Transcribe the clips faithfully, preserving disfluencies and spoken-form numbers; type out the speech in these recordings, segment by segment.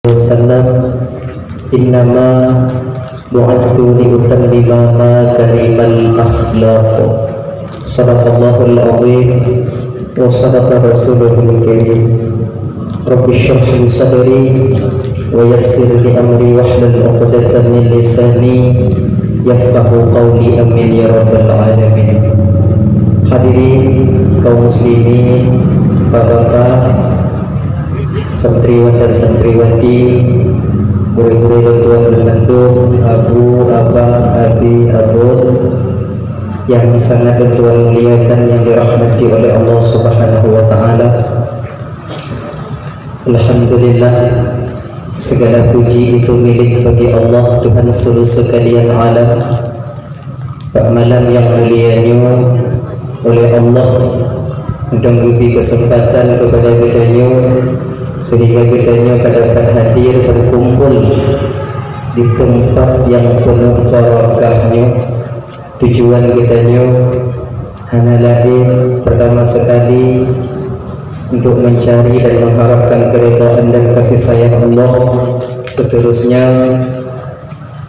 wasallam, "Innama bu'itstu liutammima makarimal akhlaq." Sadaqallahul azim wa sadaqa rasuluhul karim. Rabbi shrah li sadri wa yassir li amri wahlul uqdatan min lisani yafqahu qawli. Amin ya rabbal alamin. Hadirin kaum muslimin, bapak-bapak, santriwan dan santriwati, gurée-gurée lôn tuan lôn mandum, abu, abang, abi, abon, yang sangat lôn tuan muliakan, yang dirahmati oleh Allah Subhanahu wa Ta'ala. Alhamdulillah, segala puji itu milik bagi Allah, Tuhan seluruh sekalian alam. Bak malam nyang mulia nyoe, oleh Allah mantong geubri keuseumpatan keupada geutanyoe, seuhingga geutanyoe ka dapat hadir beukumpul di teumpat nyang peuneuh barakah nyoe. Tujuan geutanyoe hana laén, peurtama sekali, untuk mencari dan mengharapkan keridhaan dan kasih sayang Allah. Seterusnya,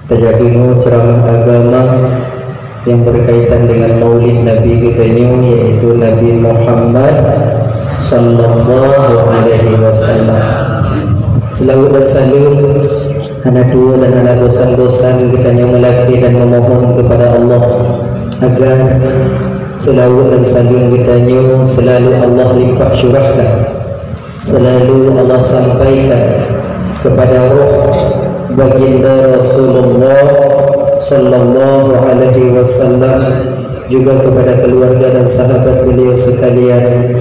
tadeungoe ceuramah agama nyang berkaitan dengan maulid Nabi geutanyoe, yaitu Nabi Muhammad sallallahu alaihi wasallam. Selawat dan salam hana tuwoe dan hana bosan-bosan geutanyoe meulakée dan memohon keupada Allah agar selawat dan salam geutanyoe selalu Allah limpah curahkan, selalu Allah sampaikan kepada roh Baginda Rasulullah sallallahu alaihi wasallam, juga kepada keluarga dan sahabat beliau sekalian.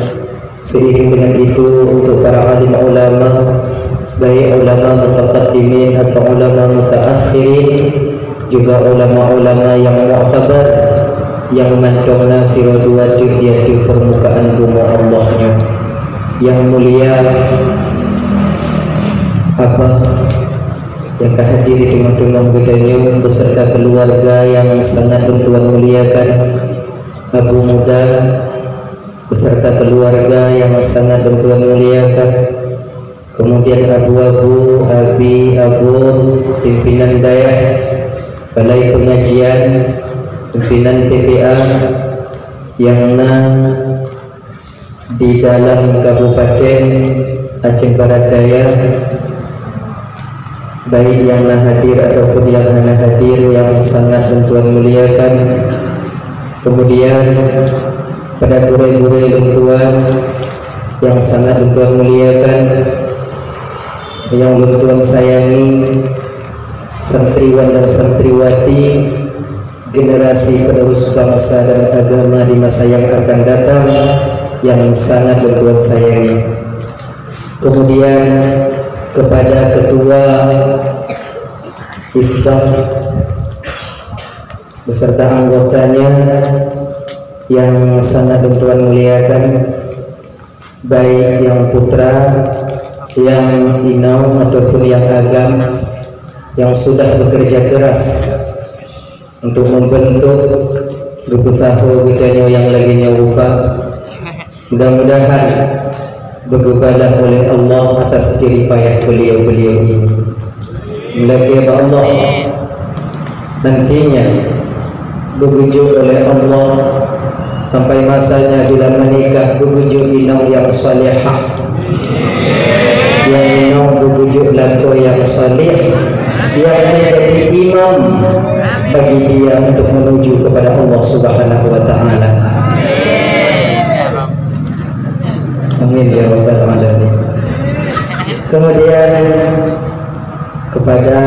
Seiring dengan itu, untuk para alim ulama, baik ulama mutaqaddimin atau ulama mutaakhirin, juga ulama-ulama nyang mu'tabar, nyang mantong na sidroe dua teuk di ateueh peurmukaan bumoe Allah nyoe. Nyang mulia Abah nyang ka hadir di teungoh-teungoh geutanyoe beserta keluarga nyang sangat lôn tuan muliakan, Abu Muda beserta keluarga nyang sangat lôn tuan muliakan, kemudian abu-abu, abi, abon, pimpinan dayah, balai pengajian, pimpinan T P A nyang na di dalam Kabupaten Aceh Barat Daya, baik nyang na hadir ataupun nyang hana hadir, nyang sangat lôn tuan muliakan. Kemudian, pada gurée-gurée lôn tuan nyang sangat lôn tuan muliakan, nyang lôn tuan sayangi, santriwan dan santriwati, generasi penerus bangsa dan agama di masa yang akan datang yang sangat lôn tuan sayangi. Kemudian, kepada Ketua Isbah beserta anggotanya yang sangat lôn tuan muliakan, baik nyang putra, nyang inong ataupun nyang agam, yang sudah bekerja keras untuk membentuk geupeusaho geutanyoe nyang lagée nyoe rupa. Mudah-mudahan beugeubalah oleh Allah atas jerih payah beliau-beliau ini. Meulakée bak Allah, nantinya beugeujok oleh Allah sampai masanya bila menikah, beugeujok inong nyang salihah, nyang inong beugeujok lakoe nyang saleh, yang menjadi imam bagi dia untuk menuju kepada Allah Subhanahu wa Ta'ala. Amin ya rabbal alamin. Kemudian, kepada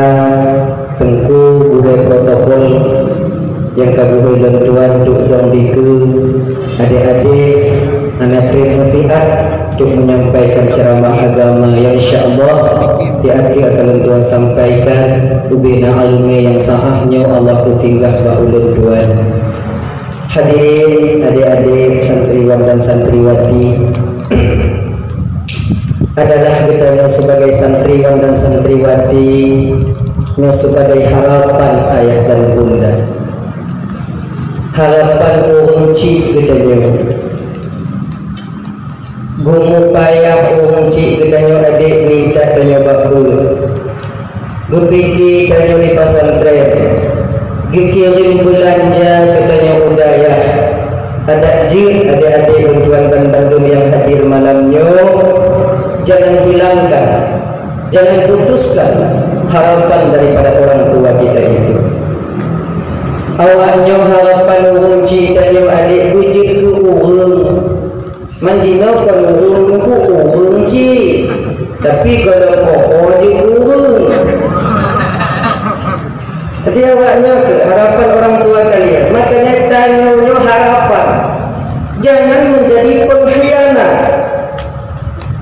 Teungku Gurée Protokol nyang ka geuhôi lôn tuan untuk dong dikeue, adék-adék, hana treb meusiat untuk menyampaikan ceramah agama yang insya Allah siat akan lôn tuan sampaikan ubena alunge nyang sahah nyoe Allah peusinggah bak ulôn tuan. Hadirin, adék-adék, santriwan dan santriwati, adalah geutanyoe sebagai santriwan dan santriwati nyoe sebagai harapan ayah dan bunda. Harapan ureuëng chik geutanyoe. Geumeupayah ureuëng chik geutanyoe adék geuintat tanyoe bak beuet. Pike tanyoe di pesantren, geukirém beulanja keu tanyoe u dayah. Adak jeuet adék-adék lôn tuan banmandum nyang hadir malam nyoe, jangan hilangkan, jangan putuskan harapan daripada orang tua kita itu. Awaknyoe harapan ureueng chik tanyoe adék beujeuet keu ureueng. Man jinoe kon ureueng, ureueng chik, tapi gohlom po-po jeuet keu ureueng. Jadi awaknyoe keuh harapan orang tua kalian. Makanya tanyoe nyoe harapan. Jangan menjadi pengkhianat.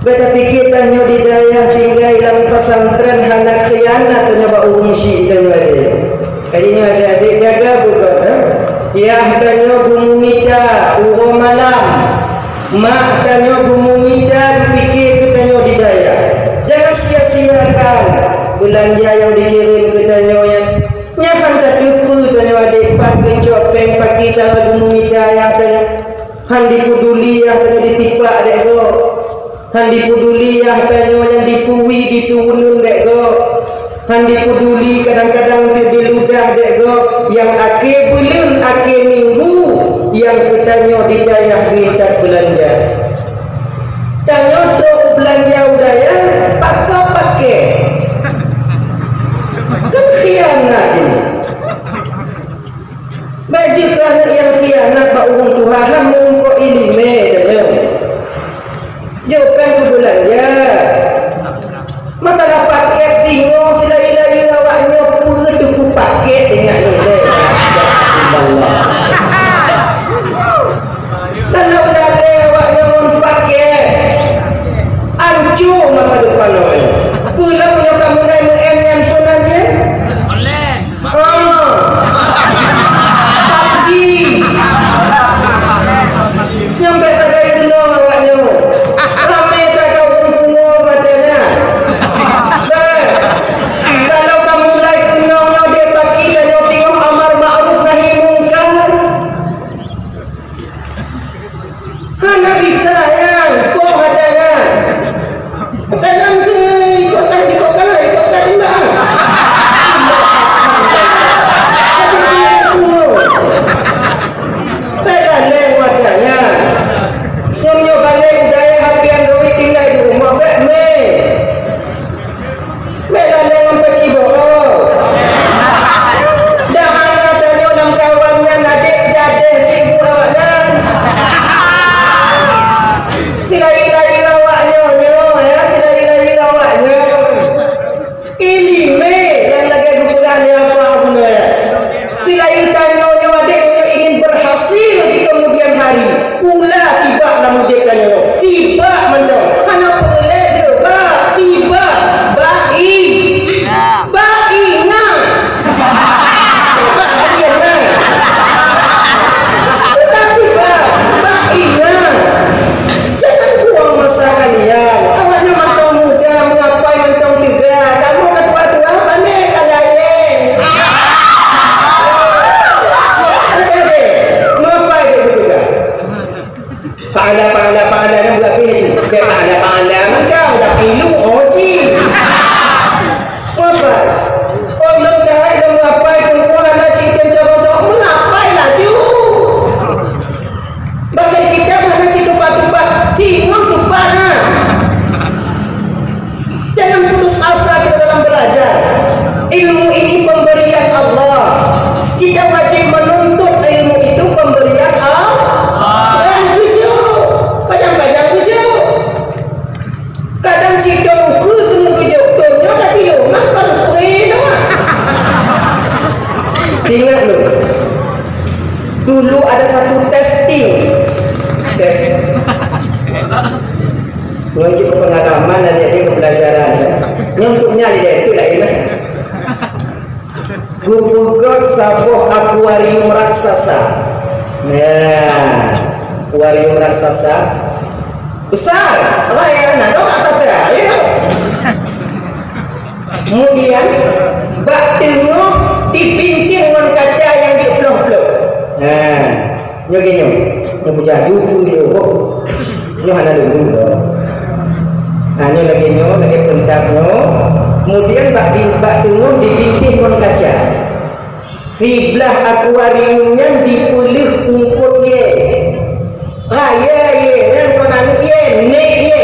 Bèk tapike tanyoe di dayah tinggai lam pesantren hana khianat tanyoe bak ureueng chik tanyoe adék. Ka jinoe adék-adék jaga beugöt, eh. Yah tanyoe geumita uroe malam. Mak tanyoe geumita geupike keu tanyoe di dayah. Jangan sia-siakan beulanja nyang dikirém keu tanyoe nyan. Nyan han tateupeue tanyoe adék pat geucok péng paki cara geumita yah tanyoe. Han dipeduli yah tanyoe ditipak dék gob. Han dipeduli yah tanyoe nyang dipeuwi dipeuuneun dék gob. Han dipeduli kadang-kadang di, diludah dék gob nyang akhé buleuen, akhé minggu nyang keu tanyoe di dayah geuintat beulanja. Tanyoe trok beulanja u dayah, paksa pakèk. Kan khianat ini. Bèk jeuet keu aneuk nyang khianat bak ureueng tuha, han meurumpok ileumèe tanyoe. Jok péng keu beulanja. Masalah pakèt singoh, silayeue-layeue awaknyoe peue teupeu pakèt ingat lé. Allah. Kalau lalé awaknyoe ngon pakèt, ancô masa depan awaknyoe. Peue lom nyoe ka mulai meu-M nyan peue nan jih? Online. Ah. PUBG. Nyang bèk sagai keunong awaknyoe. Ramé that ka ureueng pungo watèe nyan. Bèk. Kalau ka mulai keunong nyoe dek paki tanyoe singoh amar ma'ruf nahi mungkar. Hana bisa nyan, poh hata nyan. Bukan lam tu, ikut kan, ikut kan, ikut kan timbang. Aduh, pungo. Bèk laleng watèe nyan. Nyoe nyoe balek u dayah H P Android tinggai di rumoh, bèk mè. Bèk laleng ngon peuciboh. Dak hana tanyoe lam kawan nyan adek jadeh cit bu awaknyan. Silayeue-layeue awaknyoe nyoe, ya, silayeue-layeue awaknyoe. Ileumèe nyang lagèe geupeugah lé Apa Abu Noya. Silayeue tanyoe nyoe adek nyoe ingin berhasil di kemudian hari. Pula sibak lam udép tanyoe. Sibak mantong. Hana peureulèe deubak. Sibak. Bak i-, bak ingat. Bak ingat. Tetapi bak, bak ingat. Jangan buang masa kalian. Awaknyan mantong muda, meuapai mantong teuga. Kamoe ka tuha-tuha, pandai ka layèe. Ada deh, meuapai deh beuteuga. Pahala, pahala, pahala nyan buat pih laju. Bèk pahala, pahala ngon kau, tapi lu, oh, cit. Meuapai? Oh, lôn keuhai lôn meuapai, teungku hana cit tem cok-cok, meuapai laju. Bagaih kitab hana cit tupat-tupat, singoh tupat na. Jangan putus asa kita dalam belajar. Ilmu ini pemberian Allah. Kita wajib menuntut ilmu itu pemberian Allah. Lah geujok. Pajang-pajang geujok. Kadang cit tom ukeue keuneuk geujok tom nyoe, tapi yo, maka rupée nyoe. Ingat lôn. Dulu ada satu testing. Tes. Nunjuk ke pengalaman dan jadi pembelajaran, ya. Nyoe untuk nyan di Datuk lain, eh. Geupeugöt saboh akuarium raksasa. Nah, akuarium raksasa besar. Apa ya? Nah, dong raksasa. Ya. Kemudian, bak teungoh dibinténg ngon kaca nyang jeuet ploh-ploh. Nah, nyoe geuh nyoe. Nyoe bujah juku di uroe. Nyoe hana lôn duek lom. Ha, nyoe lagèe nyoe, lagèe peuntas nyoe. Kemudian bak bin-, bak teungoh dipintéh ngon kaca. Siblah akuarium nyan dipeuleueh ungkot yé. Ha, yé, yé, nyan kon aneuk yé, nék yé.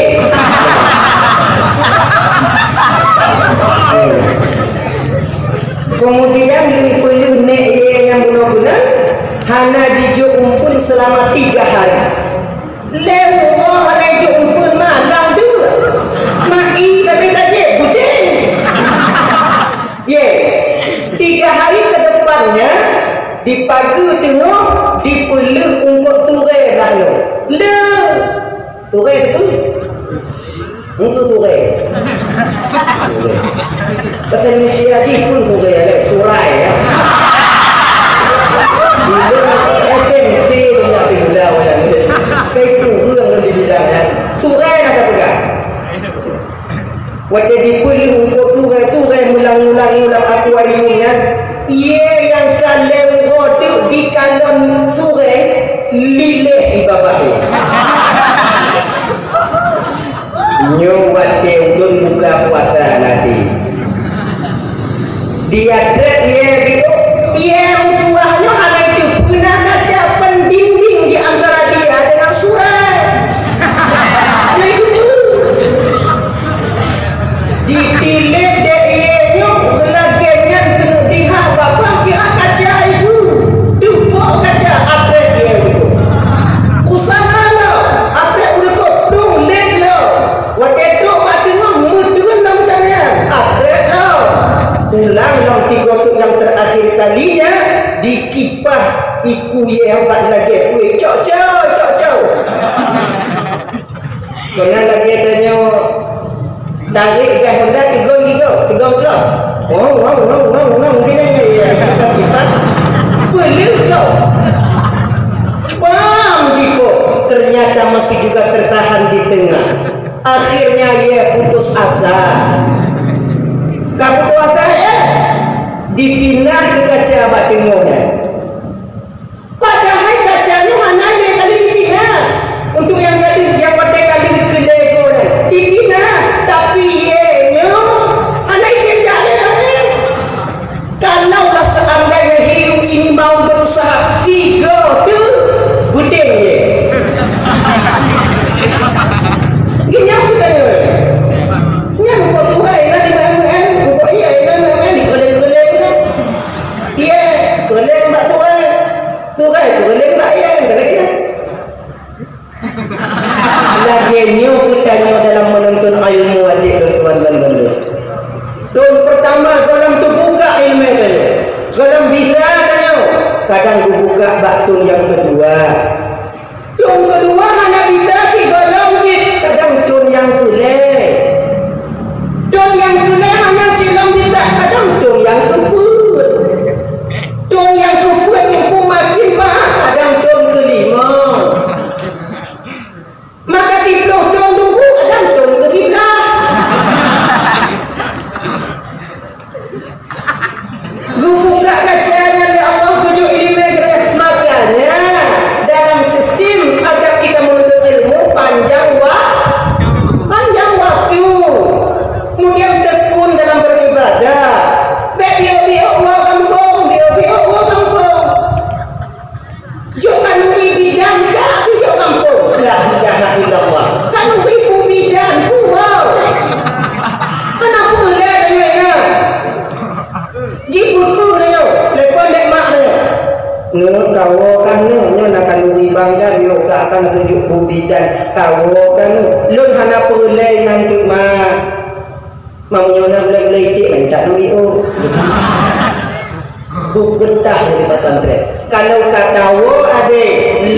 Kemudian dipeuleueh nék yé nyang bunoe keunan, hana jijok umpeuen seulama tiga hari. Lhèe uroe hana jijok umpeuen malam deuh. Mak i sabe tajép gudeng. Ye, tiga hari ke depannya, di pageue teungoh dipeuleueh ungkot surée blah nyoe. Le, surée peue? Ungkot surée. Surée. Bahasa Indonesia jih peue surée, lé surai, ya. Di dalam S M P, nggak digula macam tu. Kayak kurang di bidang, ya. Surée nak peugah. Watèe dipeuleueh ungkot surée, surée meulang-ulang lam akuarium nyan, ie nyang ka lhèe uroe teuk dikalon surée, liléh i babah ie. Nyoe watèe ulôn buka puasa nanti. Di ateueh ie biôh, ie meutuwah nyoe hana jiteupeue na kaca pendinding di antara dia dengan surée. Hana jiteupeue. Ditiléh dek ie nyoe lagèe nyan keuneuk dihak babah pihak kaca ibu. Teupok kaca ateueh ie ibu. Usaha lom, ateueh ulukot dong lét lom. Watèe trok bak teungoh meuteun lam tangan, ateueh lom. Ulang lom sigoe teuk nyang terakhir kalinya, dikipah iku ie bak lagèe peue, cok cok, cok cok. Keunan lagèe tanyoe tarek gas honda tigon gigoe, tigon plong. Wong, wong, wong, wong, wong, gini aja ya, kipas, kipas. Peuleuh kau. Bam, Dipo. Ternyata masih juga tertahan di tengah. Akhirnya ia putus asa. Ka putus asa, ya? Dipinah ke kaca bak teungoh nyan. Padahai kaca nyoe hana lé kali dipinah. Untuk nyang kali, nyang watèe kali keulhèe goe nyan dipinah, tapi ie nyoe hana item jak lé. Kalaulah seandainya hiu ini mau berusaha, tiga tu budeng ie. Gini aku tanya. Nyan buku Tuhan lah di mana? Buku ie lah mana? Di koleng-koleng lah. Ie, koleng bak Tuhan. Surée keureuleng bak ie, keureuleng ie. Lagèe nyoe geutanyoe dalam meununtut ilmu, adik lôn tuan dan bandum. Thôn pertama gohlom teubuka ileumèe tanyoe, gohlom bisa tanyoe, kadang geubuka bak thôn nyang keudua. Thôn keudua hana bisa cit gohlom cit, kadang thôn nyang keulhèe. Thôn nyang keulhèe hana cit lom bisa, kadang thôn nyang keupeuet. Thôn nyang keupeuet muphom makin paih, kadang thôn keulimong. Maka siplôh thôn teungku, kadang thôn keusiblaih. Geubuka kaca nyan lé Allah, geujok ileumèe keudroe. Makanya, dalam sistem adab kita menuntut ilmu, panjang wa-, panjang waktu. Kemudian tekun dalam beribadah. Bèk biôk-biôk woe gampông, biôk-biôk woe gampông. Jok khanuri bidan ka jijok gampông. La ilaha illallah. Khanuri peue bidan, peue woe. Hana peureulèe tanyoe na. Jipeutrok tanyoe, telepon bèk mak tanyoe. Neuk, kawoe kah neuk, nyoe na khanuri bang ka, biôk ka, ka na tujoh peue bidan. Kawoe kah neuk. Lôn hana peureulèe nan teuk mak. Meunyoe na ulèe-ulèe iték, minta duit, oh. Bubeutah di pesantren. Kalau ka tawoe adé,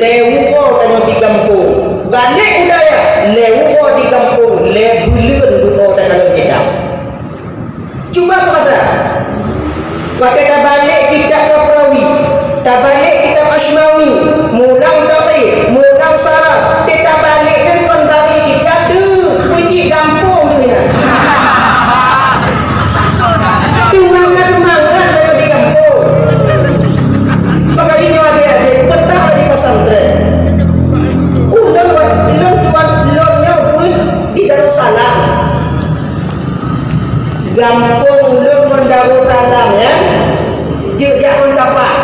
lhèe uroe tanyoe di gampông. Balek u dayah, lhèe uroe di gampông, lhèe buleuen geuwoe takalon kitab. Cuba peurasa. Watèe tabalek kitab Kaprawi, tabalek kitab Asmawi, mulang tafsir, mulang sarah, tabalek nyan kon bari kitab tu, peucit gampông tu nyan. Teumangat-mangat laju di gampông. Maka di nyoe adé-adé, peutah di pesantren. Ulôn, ulôn tuan, lôn nyoe pun di Darussalam. Gampông ulôn ngon Darussalam, ya. Jeuet jak ngon kapal.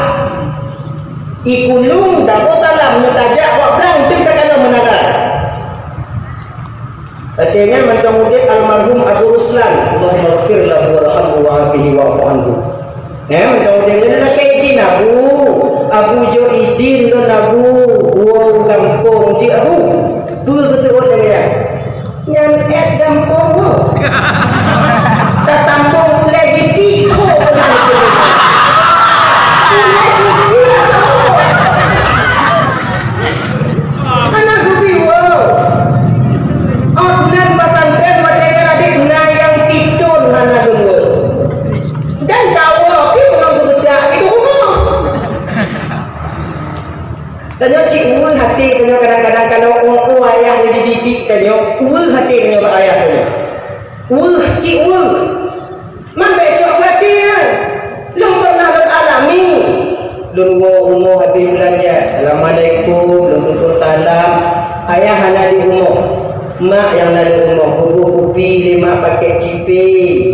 Ikulung Darussalam, nyoe tajak bak blang, deuh takalon meunara. Watèe nyan mantong udép almarhum Abu Ruslan, Allahummaghfir lahu warhamhu wa'afihi wa'fu anhu. Eh, mantong udép nyan lakèe idin Abu, Abu jok idin lôn Abu, woe u gampông jih Abu. Peue geuseuôt lagèe nyan? Nyan èt gampông bu. Tasambong ulèe jiti trok keunan keunan. Ulèe jiti trok. Hana geubi woe. Ôt nan pesantren watèe nyan adak na nyang siton hana lôn woe. Dan kawoe pih memang geubeudôh di rumoh. Tanyoe cit uweuh até tanyoe kadang-kadang kalau ôn-ôn ayah nyang dididik tanyoe, uweuh até tanyoe bak ayah tanyoe. Uweuh cit uweuh. Man bèk cok até nyan. Lôn pernah lôn alami. Lôn woe rumoh habéh beulanja. Assalamualaikum, lôn keutok salam. Ayah hana di rumoh. Mak nyang na di rumoh, geubôh kupi lé mak pakèk cipé.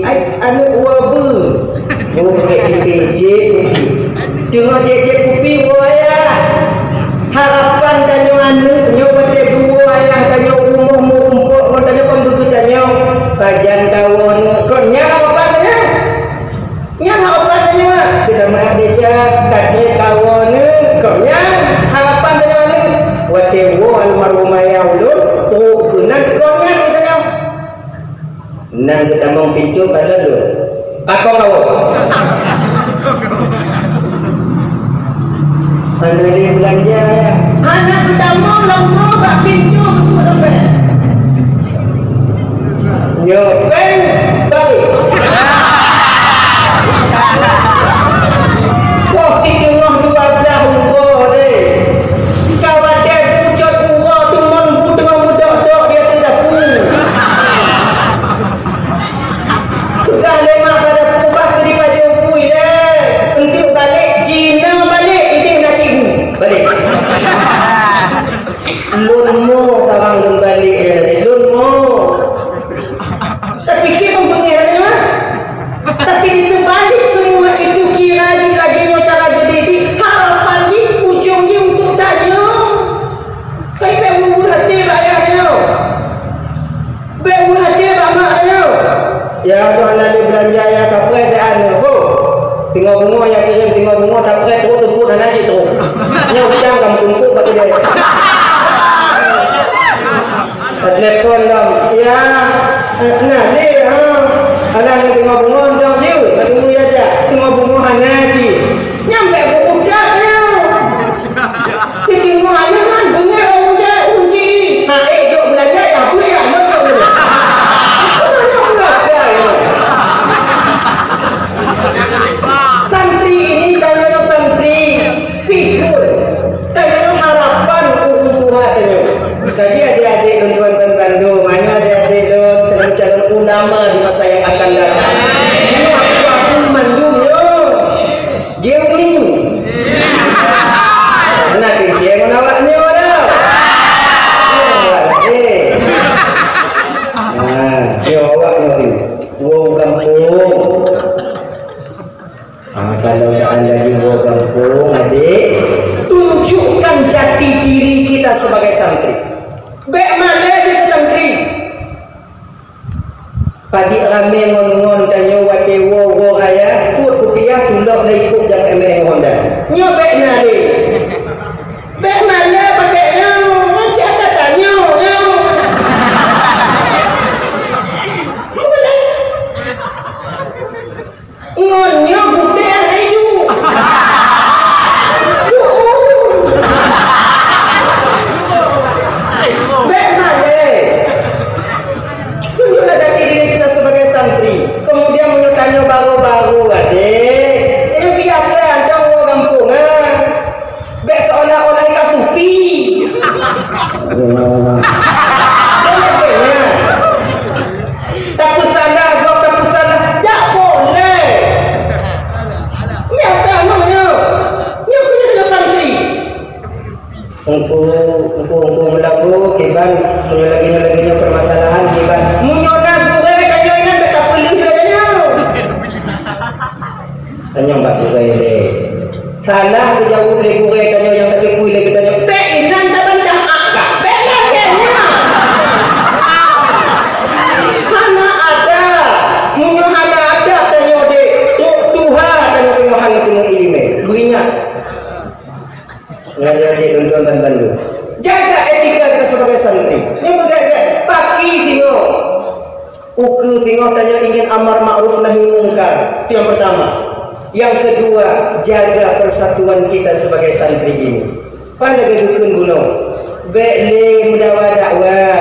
Ai, aneuk woe beuh. Bôh pakèk cipé, jép kupi. Teungoh jép-jép kupi, woe ayah. Harapan tanyoe aneuk nyoe watèe geuwoe ayah tanyoe u rumoh meurumpok ngon tanyoe kon beugeut tanyoe. Pajan kawoe aneuk, kon nyan harapan tanyoe. Nyan harapan tanyoe, ah. Beda meu'ah desya, ka trép kawoe aneuk, kon nyan harapan tanyoe aneuk. Watèe woe almarhum ayah ulôn, trok keunan, kon nyan geutanyoe. Nan geutamong pintoe ka lôn lôn. Pakon kawoe? Hana lé beulanja, ayah. Hana geutamong lam rumoh bak pintoe geuseuôt dompet. Nyoe péng balek. Poh siteungoh dua blaih uroe deh. Ka watèe bu cot uroe teumon bu teungoh meudok-dok di ateueh dapu. Peugah lé mak bak dapu bah keu dipajoh bu ilèe. Eunteuk balek, jinoe balek, idéh na cit bu. Balek. Lôn mo saban lôn balek, eh, lôn mo. Tapikir kan beungéh nyoe, ah? Tapi di sebalik semua itu kira jih lagèe nyoe cara geudidik, harapan jih, ujong jih untuk tanyoe. Tapi bèk uweuh até bak ayah nyoe. Bèk uweuh até bak mak tanyoe. Ya, Tuhan, na lé beulanja, ya, kapreh teuh aneuk, boh. Singoh beungoh, ya, kirém singoh beungoh, kapreh trok teupot hana cit trok. Nyoe utang ka meutumpuk bak keudè. Ka telepon lom, ya, eh, na lé, ha. Alah, na singoh beungoh, dong, yuk, ka tunggu, ya, jak. Singoh beungoh hana cit. Nyan bèk beuutang, ya. Siteungoh aneuk nyan beungéh ureueng jai unci. Ha, eh, jok beulanja, ya, beuh, ya, meukeue beulanja. Aku nanya beulanja, ya. Santri ini, kalau santri figur, kalau harapan ureueng tuha tanyoe. Jadi, adik-adik lôn tuan-tuan bandum, hanya adik-adik lôn calon-calon ulama di masa yang akan datang. Ini aku-aku mandum nyoe. Jeuet umi. Hana teuntèe ngon awak nyoe dah. Nyoe awak lagèe. Ah, nyoe awak nyoe tu. Woe gampông. Ah, kalau seandainya woe gampông, adik, tunjukkan jati diri kita sebagai santri. Bèk malèe jadi santri. Padit ramé ngon-ngon tanyoe watèe woe-woe raya, peuet kupiah tulok na ipok jam M N Honda. Nyoe bèk na lé. Bèk malèe pakai nyoe, ngon cit ata tanyoe, nyoe. Boleh. Ngon nyoe gutèe hana iduek. Tu'uh. Bèk malèe. Tunjuklah jati diri kita sebagai santri. Nyang bak gurèe lé. Salah geujaweueb lé gurèe tanyoe nyang tateupeue lé geutanyoe. Bèk inan tabantah ak kah. Bèk lagèe nyan. Hana adab. Meunyoe hana adab tanyoe dek, trok tuha tanyoe teungoh hana teungoh ileumèe. Beuingat. Ngon adik-adik lôn tuan ban bandum. Jaga etika kita sebagai santri. Nyang peugah-gah, paki singoh. Ukeue singoh tanyoe ingin amar ma'ruf nahi mungkar. Itu yang pertama. Yang kedua, jaga persatuan kita sebagai santri ini. Pan lagèe geukheun bunoe. Bèk lé meudawa dakwah,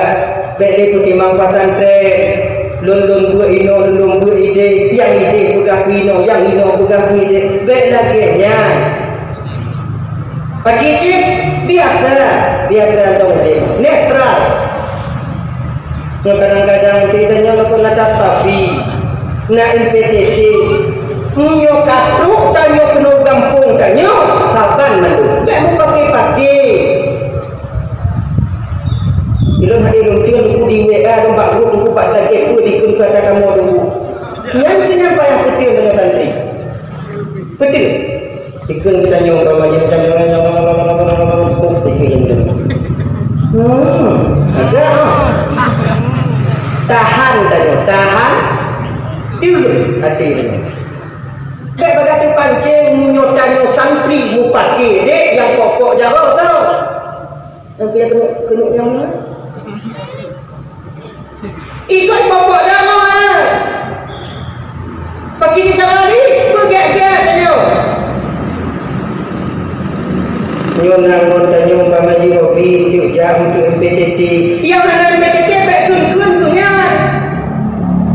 bèk lé peutimang pesantren. Lôn lôn beuet inoe, lôn lôn beuet idéh, nyang idéh peugah keu inoe, nyang inoe peugah keu idéh. Bèk lagèe nyan. Pakri cit biasa, biasa dong udép, netral. Nyoe kadang-kadang tanyoe lakoe na Tastafi, na M P T T. Meunyoe ka trok tanyoe keunoe gampông tanyoe, saban mandum. Bèk mupake-pake. Ilôn hai lôn tieng buku di W A lôn bak grup buku bak lagèe peue dikheun keu ata kamoe dulu. Nyan keuh nyang payah peuteueng deungon santri. Peuteueng. Dikheun geutanyoe umpama jih macam dikheun geutanyoe. Hmm, agak ah. Tahan tanyoe, tahan. Teuh até tanyoe. Bèk bagaih teupancéng meunyoe tanyoe santri mupake dek nyang pokok jaroe tau. Nyang keuneuk, keuneuk nyang na. Ikot pokok jaroe, eh. Paki cara ni, beugèt-gèt tanyoe. Nyoe na ngon tanyoe umpama jih hobi untuk jak untuk M P T T. Nyang hana M P T T bèk kheun-kheun keu nyan.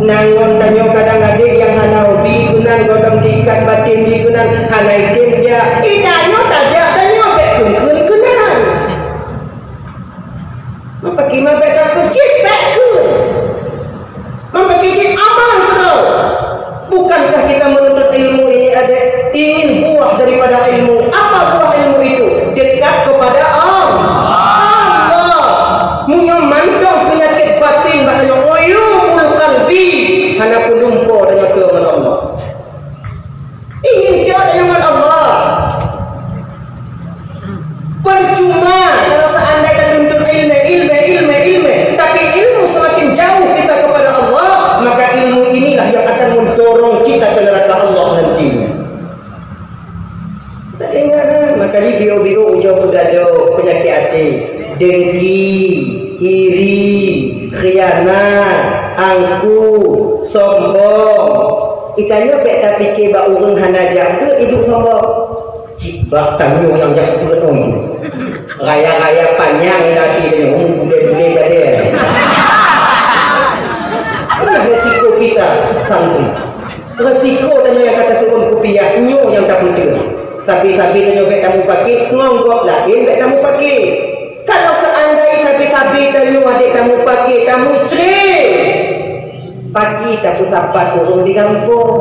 Na ngon tanyoe kadang adek nyang hana hobi keunan gohlom diikat batin jih keunan hana item jak. Eh, tanyoe tajak tanyoe bèk kheun-kheun keunan. Maka kima bèk takheun cit bèk kheun. Maka cit amal keudroe. Bukankah kita menuntut ilmu ini ada ingin buah daripada ilmu? Apa buah ilmu itu? Dekat kepada Allah. Allah. Meunyoe mantong penyakit batin bak tanyoe uyubul qalbi, hana peulumpo tanyoe teuh ngon Allah. Ingin cok ngon Allah. Percuma kalau seandai tatuntut ilmu, ilmu, ilmu, ilmu, tapi ilmu semakin jauh kita kepada Allah, maka ilmu inilah yang akan mendorong kita ke neraka Allah nantinya. Teuingat, ha? Maka di biôh-biôh ujoe peugado peunyakét até, dengki, iri, khianat, angku, sombong. Geutanyoe bèk tapike bak ureueng hana jak beuet idup sombong. Cit bak tanyoe nyang jak beuet nyoe idup. Raya-raya panyang ngon até tanyoe, hmm, bulèe-bulèe jadi. Itulah resiko kita santri. Resiko tanyoe nyang ka taseuôn kupiah nyoe nyang tapeuteueng. Sabe-sabe tanyoe bèk tamupake, ngon gob laén bèk tamupake. Kalau seandai sabe-sabe tanyoe adek tamupake, tamucre, paki tapeusapat ureueng di gampông.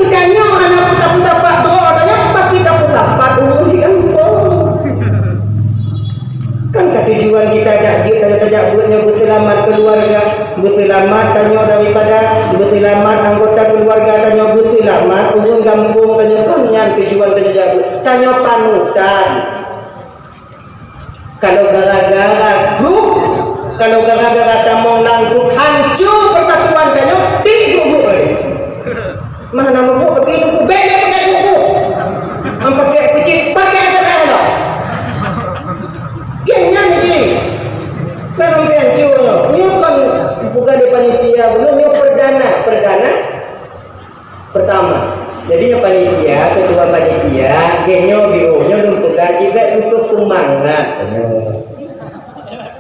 Tanyoe hana tapeusapat droe, tanyoe paki tapeusapat ureueng di gampông. Kan ka tujuan kita dak jeuet tanyoe tajak beuet nyoe beuseulamat keuluwarga, beuseulamat tanyoe daripada, beuseulamat anggota keuluwarga tanyoe, beuseulamat ureueng gampông tanyoe, kon nyan tujuan tanyoe jak beuet. Tanyoe panutan. Kalau gara-gara grup, kalau gara-gara tamong lam grup, hanco persatuan tanyoe, tilik grup-grup tadi. Mah na meubuet bagi buku, bèk lé pakai buku. Am pakai kucing, pakai aja dah lo. Dia nyan ni. Nah, sampai hancur lo. Nyoe kan bukan di panitia, belum nyoe perdana, perdana pertama. Jadi nyoe panitia, ketua panitia, dia nyoe biôh, nyoe lôn peugah cit bèk putus semangat. Nyoe.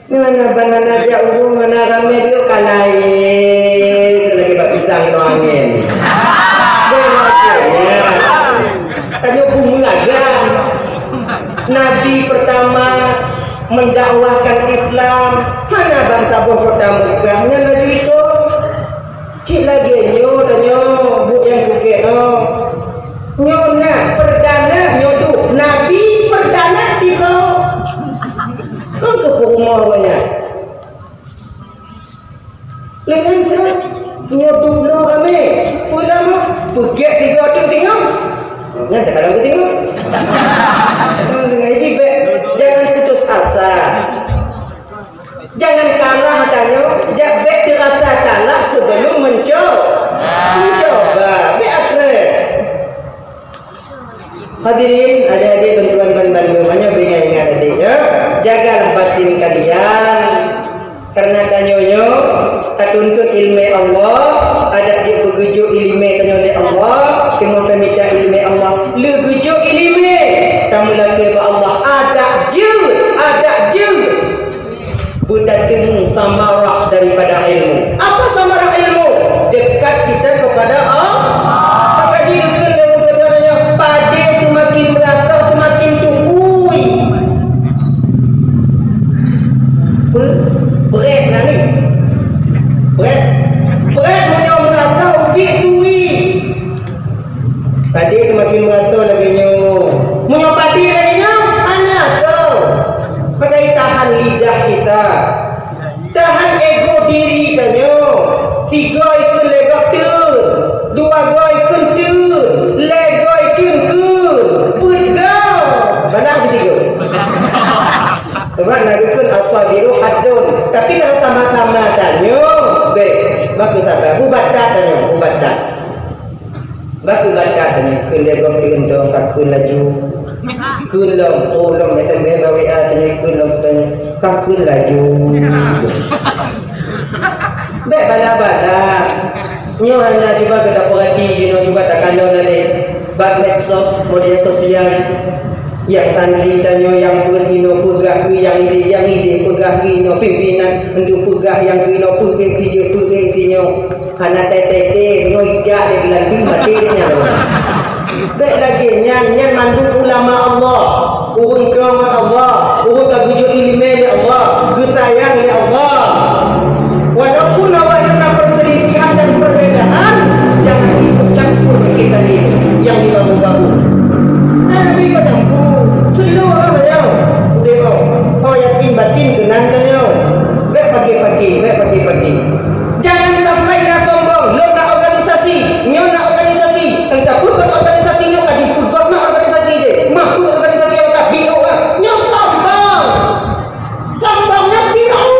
Nyoe hana ban hana jak ureueng, hana ramé biôh ka laén, lagèe bak pisang inoe angén. Bèk lagèe nyan. Tanyoe beumeulaga. Nabi pertama mendakwahkan Islam hana ban saboh kota Meukah, nyan laju iko. Cit lagèe nyoe tanyoe buet nyang keu gét nyoe. Nyoe na perdana nyoe duek Nabi perdana sidroe. Kon keu peurumoh gobnyan. Lé nyan sa nyoe duek nyoe ramé. Peue lama? Peugét tiga tu tengok. Nyan tak kalau tengok. Jangan putus asa. Jangan kalah tanyoe, jak bék teurasa kalah sebelum menco-, mencoba. Bék akhé. Hadirin, adik-adik, tuan-tuan ban bandum, hana beuingat-ingat adik, ya. Jagalah batin kalian. Karena tanyoe nyoe tatuntut ileumé Allah, adak jeuet beugeujok ileumé tanyoe lé Allah, teungoh tamita ileumé Allah, lé geujok ileumé, tameulakée bak Allah, adak jeuet, adak jeuet. Beutateumu samarah daripada ilmu. Apa samarah ilmu? Dekat kita kepada Allah. Maka jih geukheun lé ulama nyoe, padé seumakin meurasa, seumakin tui. Pe-, brét na ni. Brét. Brét meunyoe meurasa ubit tui. Padé seumakin meurasa lagée nyoe. Meunyoe padé lagée nyoe, hana asoe. Maka tahan lidah kita. Tahan ego diri tanyoe. Sigoe kheun lé gob teun. Dua goe kheun teun. Lhée goe kheun kheun. Peuet goe. Balah keu sigoe. Sebab na geukheun as-sabiru haddun. Tapi kalau sama-sama tanyoe, bék. Maka sabar. Beubatat tanyoe. Beubatat. Batu batat tanyoe kheun lé gob teun dong ka kheun laju. Kheun lom, oh lom S M S bak W A tanyoe kheun lom tanyoe ka kheun laju. Bék bala-bala. Nyoe hana cuba gata peurati jinoe cuba takalon ade bak medsos, media sosial. Nyang santri tanyoe nyang peuet inoe peugah keu nyang idéh, nyang idéh peugah keu inoe pimpinan, untuk peugah nyang keu inoe peugah si jeuet peugah si nyoe. Hana tét-tét, nyoe ijak lé geulanteue maté lé nyan. Bék lagée nyan, nyan mandum ulama Allah. Ureuëng deungon Allah, ureuëng ka geujok iéleumé lé Allah, geusayang lé Allah. Walaupun awaknyan na perselisihan dan perbedaan, jangan ikut campur kita ini yang di bahu-bahu. Nah, Nabi kau campur, seluruh orang tanya. Tengok, kau yakin batin keunan tanya. Bék paké-paké, bék paké-paké. Jangan sampai na sombong, lôn na organisasi, nyoe na organisasi, teuka peue organisasi nyoe ka dipeugah na organisasi jih, mah peue organisasi awak ka B O A, nyoe sombong. Sombong nyoe Firaun.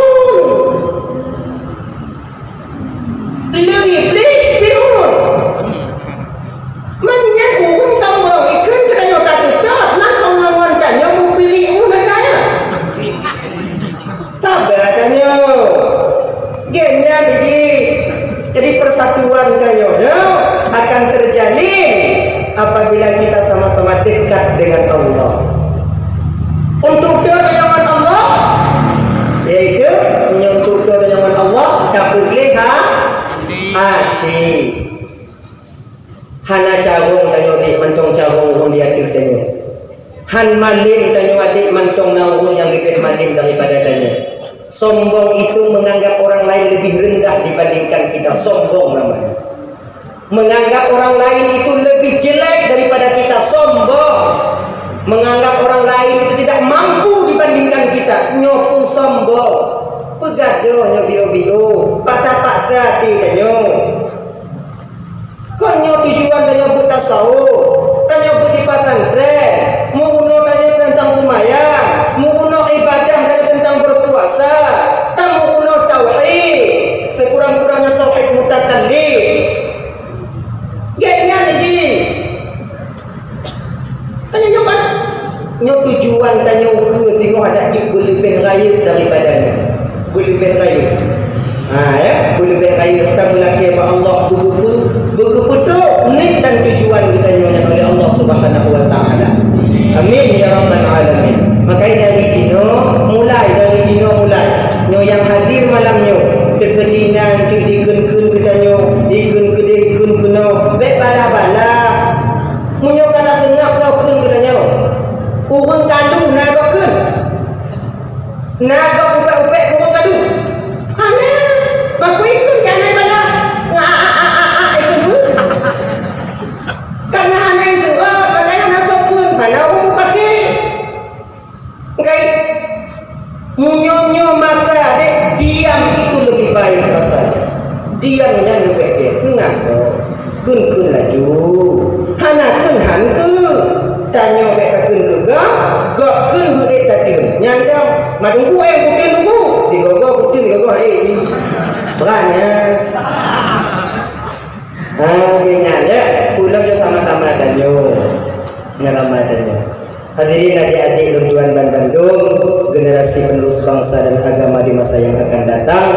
Lé Iblih Firaun. Man nyan ureuëng sombong, ikheun keu tanyoe taseutôt, man ngon tanyoe mupiléh ureuëng kaya. Sabar tanyoe. Gét nyan jih. Jadi persatuan tanyoe nyoe akan terjalin apabila kita sama-sama dekat dengan Allah. Untuk dekat dengan Allah, yaitu meunyoe untuk dekat dengan Allah, tapeugléh ha-, hati. Hana carông tanyoe dék mantong carông ureuëng di ateueh tanyoe. Han malém tanyoe dék mantong na ureuëng nyang leubeh malém daripada tanyoe. Sombong itu menganggap orang lain lebih rendah dibandingkan kita. Sombong namanya. Menganggap orang lain itu lebih jelek daripada kita. Sombong. Menganggap orang lain itu tidak mampu dibandingkan kita. Nyoe pun sombong. Peugadoh nyoe bio-bio. Paksa-paksa até tanyoe. Kon nyoe tujuan tanyoe beuet tasawuf, tanyoe beuet di pesantren, meurunoe tanyoe teuntang seumayang, meurunoe ibadah tanyoe teuntang beupuasa, tameurunoe tauhid, sikurang-kurangnya tauhid mutakallid. Gét nyan jih. Tanyoe nyoe kan? Nyoe tujuan tanyoe ukeue singoh adak jeuet beuleubeh rayeuk daripada nyoe. Beuleubeh rayeuk. Ha, ya, beuleubeh rayeuk tameulakée bak Allah beugeupe-, beugeupeutôk niet dan tujuan geutanyoe nyan oleh Allah Subhanahu wa Taala. Amin ya rabbal alamin. Maka dari jinoe mulai, dari jinoe mulai. Nyoe nyang hadir malam nyoe, teukeudi nan teuk dikheun-kheun geutanyoe, dikheun keudeh, dikheun keunoe, bék bala-bala. Meunyoe ka taseungab soe kheun geutanyoe, ureuëng kalu na gob kheun? Na gob ubak-ubak ureuëng kalu? Hana. Makui kheun jangai bala. Nga, a, a, a, a, a, itu pun. Karena hana itu, oh, karena hana soe kheun, hana ureuëng pakai. Ngai, meunyoe nyoe masa deh, diam itu lebih baik rasanya. Diam nyan leubeh gét, teungoh. Kheun-kheun laju. Hana kheun han keu. Tanyoe bèk takheun keu gob, gob kheun beuék tateun. Nyan dong. Mak teungku, eh, kuteun teungku. Sigoe-goe kuteun, sigoe-goe ék jih. Brat nyan. Ha, nyan, ya. Peulom nyoe sama-sama tanyoe. Nyan sama tanyoe. Hadirin adik-adik lôn tuan ban bandum, generasi penerus bangsa dan agama di masa yang akan datang,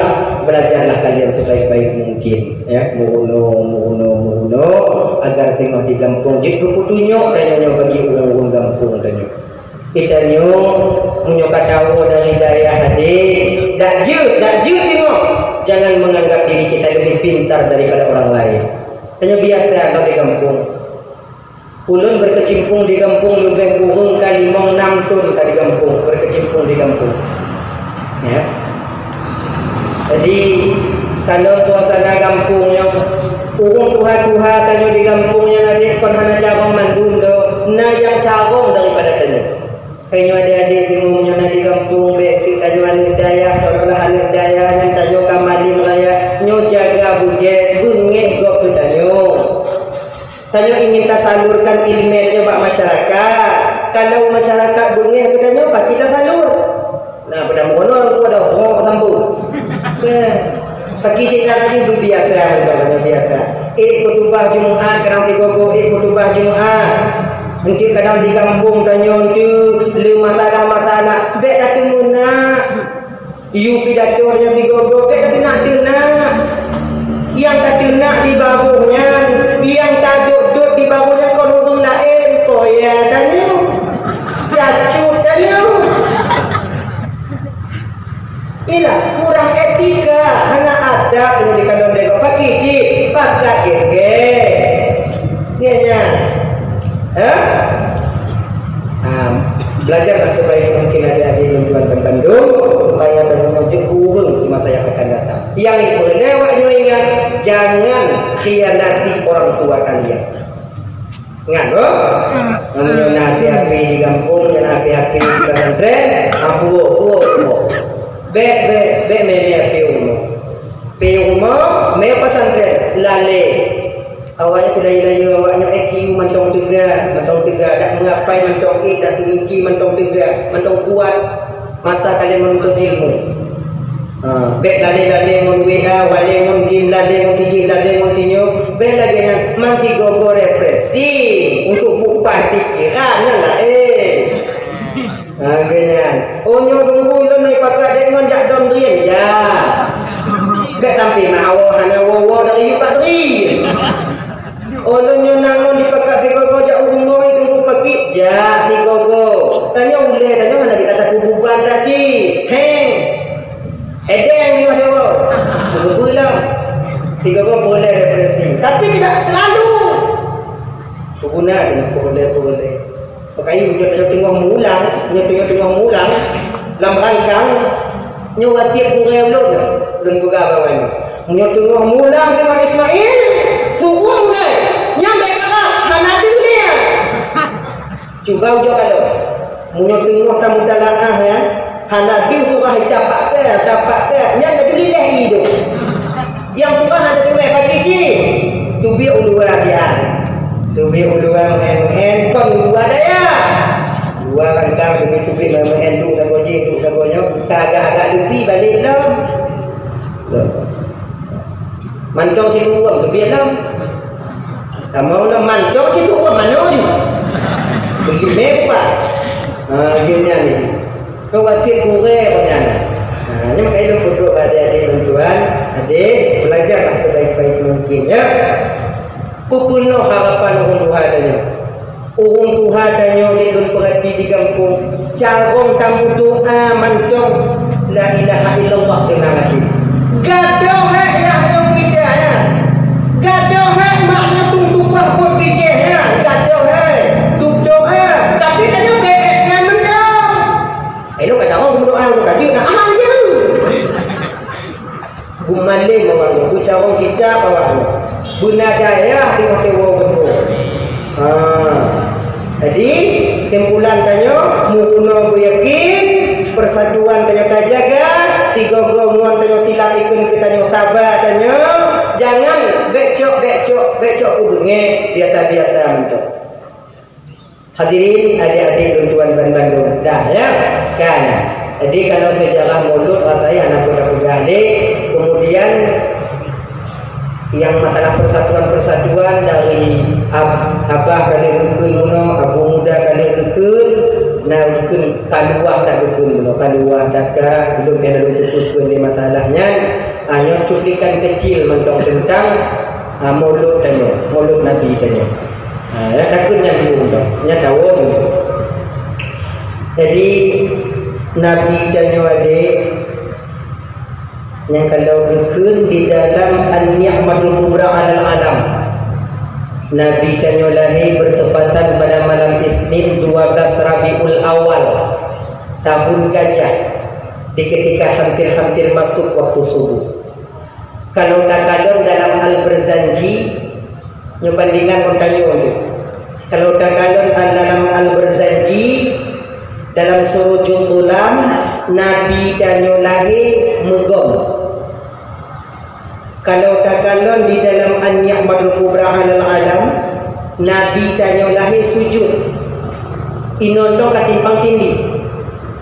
belajarlah kalian sebaik-baik mungkin, ya, meurunoe, meurunoe, meurunoe, agar singoh di gampông jeuet keu peutunyok tanyoe nyoe bagi ureuëng-ureuëng gampông tanyoe. Geutanyoe, meunyoe ka tawoe dari dayah adik, dak jeuet, dak jeuet singoh, jangan menganggap diri kita lebih pintar daripada orang lain. Tanyoe biasa lom di gampông. Ulôn berkecimpung di gampông leubeh kureueng ka limong nam thon ka di gampông, berkecimpung di gampông. Ya. Jadi, kalau suasana gampông nyoe, ureuëng tuha-tuha tanyoe di gampông nyan adik kon hana carông mandum doh, na nyang carông daripada tanyoe. Keu nyoe adik-adik singoh nyoe na di gampông, bèk keu tanyoe aneuk dayah, seolah-olah aneuk dayah nyan tanyoe ka malém raya, nyoe jaga beugèt, beungèh gob keu tanyoe. Tanyoe ingin tasalurkan ileumèe tanyoe bak masyarakat. Kalau masyarakat beungèh keu tanyoe, pasti tasalur. Nah, pada meurunoe aku ada roh sambung. Nah, pagi cek cara jih biasa, macam mana biasa. Eh, khutubah Jumaat, kadang tiga go, eh, khutubah Jumaat. Nanti kadang di gampông tanyoe tu, le masalah-masalah. Bèk tateumeunak. Yue pidato nyan sigoe-goe, bèk tateunak-teunak. Nyang tateunak di baroh nyan, nyang tadot-dot di baroh nyan kon ureuëng laén, po ya tanyoe. Ya cut tanyoe. Inilah kurang etika, hana adab nyoe di kalon deungon paki cit, pakat gét-gét. Nyan, nyan. Hah? Ah, belajarlah sebaik mungkin adik-adik lôn tuan ban bandum, supaya tanyoe jeuet ureuëng di masa yang akan datang. Nyang peureulèe awak nyoe ingat, jangan khianati orang tua kalian. Ingat, oh? Nyoe na api-api di gampông, nyoe na api-api di pesantren, ah, puwoe, puwoe, puwoe. Bèk, bèk, bèk mè-mè api rumoh. Pi rumoh, mè pesantren, lalé. Awaknyan teulayô-layô, awaknyan I Q mantong teuga, mantong teuga, dak meungapai mantong ék, dak teumiki mantong teuga, mantong kuat masa kalian menuntut ilmu. Ha, bèk lalé-lalé ngon W A, walé ngon game, lalé ngon sijih, lalé ngon sinyoe. Bèk lagèe nyan, man sigoe-goe refreshing untuk mengubah pikiran, nyan laén. Ha, geuh nyan. Oh, nyoe teungku lôn na pakat dèk ngon jak dom drien, jak. Bèk sampai meuhawa hana woe-woe dari yub bak drien. Oh, lôn nyoe na ngon dipakat sigoe-goe jak u rumoh teungku pakik, jak sigoe-goe. Tanyoe ulèe, tanyoe hana bit tatakot buban dak cit. Heng. Edeng nyoe dewa. Geupeue lom. Sigoe-goe peureulèe refreshing. Tapi tidak selalu. Peuguna deungon peureulèe-peureulèe. Pakayue nyoe tanyoe teungoh mulang, nyoe tanyoe teungoh mulang lam rangkang, nyoe wasiet gurèe ulôn, lôn peugah bak awaknyan. Nyoe teungoh mulang Teungku Ismail, suruh mulai. Nyan bèk galak, hana deuh nyan. Cuba ujoe kalon. Meunyoe teungoh tamutalaah nyan, hana deuh surah tapak teuh, tapak teuh, nyan laju lileh idong. Nyang tuha hana teumè pagi cit. Teubiet u luwa siat. Teubiet u luwa meu'en-meu'en kon u luwa dayah. Luwa rangkang teubiet-teubiet meu'en-meu'en duek sagoe jih, duek sagoe nyoe. Ka agak-agak leupi balek lom. Lom. Mantong siluweue teubiet lom. Kamoe lom mantong siluweue manoe jih. Beulimè buka. Ha, geuh nyan jih. Keu wasiet gurèe awaknyan. Ha, nyan makajih lôn peutrok bak adik-adik lôn tuan, adik, belajarlah sebaik-baik mungkin, ya. Peupeunoh harapan ureueng tuha tanyoe. Ureueng tuha tanyoe dek lôn peurati di gampông, carông tameudoa mantong la ilaha illallah seunang até. Gadôh hai ayah tanyoe mita, ya. Gadôh hai mak tanyoe tueng tumpah buet bijéh, ya. Gadôh hai. Tudoa, tapi tanyoe bèk nyan mantong. Ilôn ka carông meudoa, ilôn ka jeuet na aman jeuet. Beumalém awak nyoe, beucarông kitab awak nyoe. Beuna dayah teungoh teuwoe geupeu. Ha. Jadi, kesimpulan tanyoe, meurunoe beuyakin, persatuan tanyoe tajaga, sigoe-goe ngon tanyoe silap ikheun keu tanyoe saba tanyoe, jangan bèk cok, bèk cok. Bèk cok keu beungéh, biasa-biasa mantong. Hadirin, adik-adik lôn tuan banmandum. Dah, ya? Kan? Jadi, kalau sejarah Maulud, rasai hana peugah-peugah lé. Kemudian, nyang masalah persatuan-persatuan dari ab-, abah ka lheueh geukheun bunoe, abu muda ka lheueh geukheun, na geukheun kaluwah tak geukheun bunoe, kaluwah tak ka, belum pih na lôn tutoe kheun lé masalah nyan. Ah, nyoe cuplikan kecil mantong tentang, ah, Maulud tanyoe, Maulud Nabi tanyoe. Ha, nyan takheun nyan dulu, nyan tawoe dulu. Jadi, Nabi tanyoe, adik, nyang kalau geukheun di dalam An-Ni'matul Kubra alal Alam. Nabi tanyoe lahé bertepatan pada malam Isnin dua belas Rabiul Awal, tahun gajah, di ketika hampir-hampir masuk waktu subuh. Kalau takalon dalam Al-Barzanji, nyoe bandingan ngon tanyoe tu. Kalau takalon al-, dalam Al-Barzanji, dalam Surujul Tulam, Nabi tanyoe lahé meugom. Kalau takalon di dalam An-Ni'matul Kubra alal Alam, Nabi tanyoe lahé sujud. Inoe ka timpang tindih.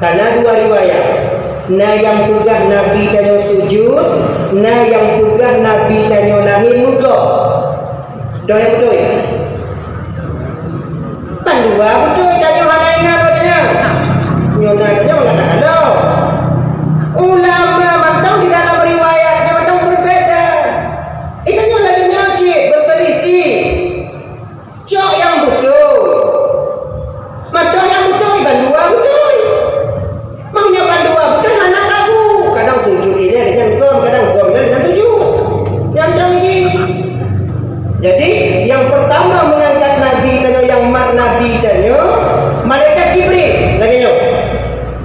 Kana dua riwayat. Na nyang peugah Nabi tanyoe sujud, na nyang peugah Nabi tanyoe lahé meugom. Dua nyang beutôi? Bandua beutôi, tanyoe hana inan lagèe nyan. Nyoe na tanyoe mengatakan lom. Ulama mantong di dalam riwayat nyoe mantong berbeda. Itanyoe lagèe nyoe cit berselisih. Cok nyang beutôi. Mantong nyang beutôi, bandua beutôi. Meunyoe bandua beutôi hana kabu, kadang sujud ilèe deungon gom, kadang gom ilèe deungon sujud. Nyang dong jih. Jadi, nyang pertama mengangkat Nabi tanyoe, nyang mat Nabi tanyoe, malaikat Jibril. Lagèe nyoe.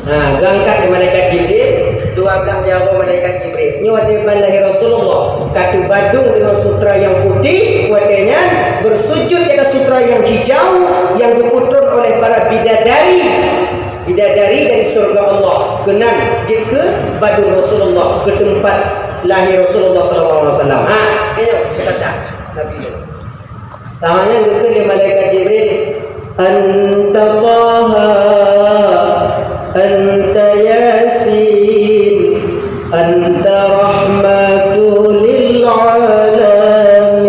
Ha, geuangkat lé malaikat Jibril, dua blah jaroe malaikat Jibril. Nyoe watèe ban lahé Rasulullah, ka teubadong deungon sutra nyang putéh, watèe nyan bersujud di atas sutra nyang hijau, nyang geupeutron oleh para bidadari. Bidadari dari syurga Allah keunan jeuet keu badong Rasulullah, keu teumpat lahé Rasulullah sallallahu alaihi wasallam. Ha, nyoe peutanda Nabi nyoe. Sama nyan geukheun lé malaikat Jibril, "Anta Taha, anta Yasin, anta rahmatu lil alamin."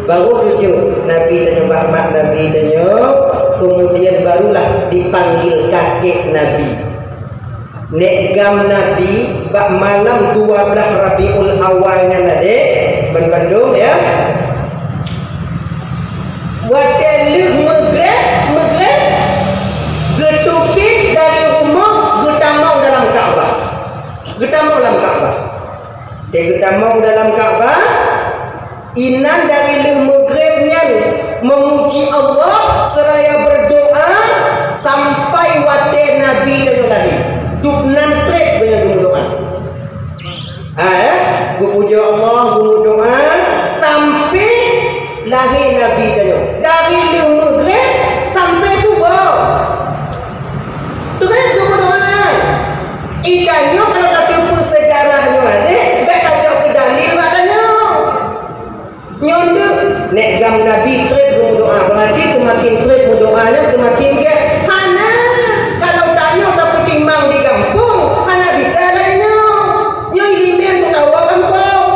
Baru cucuk Nabi tanyoe, rahmat Nabi tanyoe, kemudian barulah dipanggil kakek Nabi. Nèk gam Nabi bak malam dua blah Rabiul Awal nyan, adik, bandum, ya. Watèe lheueh meugreb, meugreb, geuteubiet dari rumoh, geutamong dalam Ka'bah. Geutamong lam Ka'bah. Watèe geutamong dalam Ka'bah, inan dari lheueh meugreb nyan meumuji Allah seraya berdoa sampai watèe Nabi tanyoe lahé. Dubnan trép gobnyan geumeudoa. Ha, ya? Geupujoe Allah, geumeudoa sampai lahé Nabi tanyoe. Dari lheueh meugreb sampai suboh. Trép geumeudoa. Itanyoe kalau tateupeue seujarah nyoe, adik, bèk tacok keu dalil bak tanyoe. Nyoe teuk, nèk gam Nabi trép geumeudoa, beurati seumaken trép meudoa nyan seumaken gèt. Hana, kalau tanyoe tapeutimang di gampông, hana bisa lagèe nyoe. Nyoe ileumèe tawoe gampông.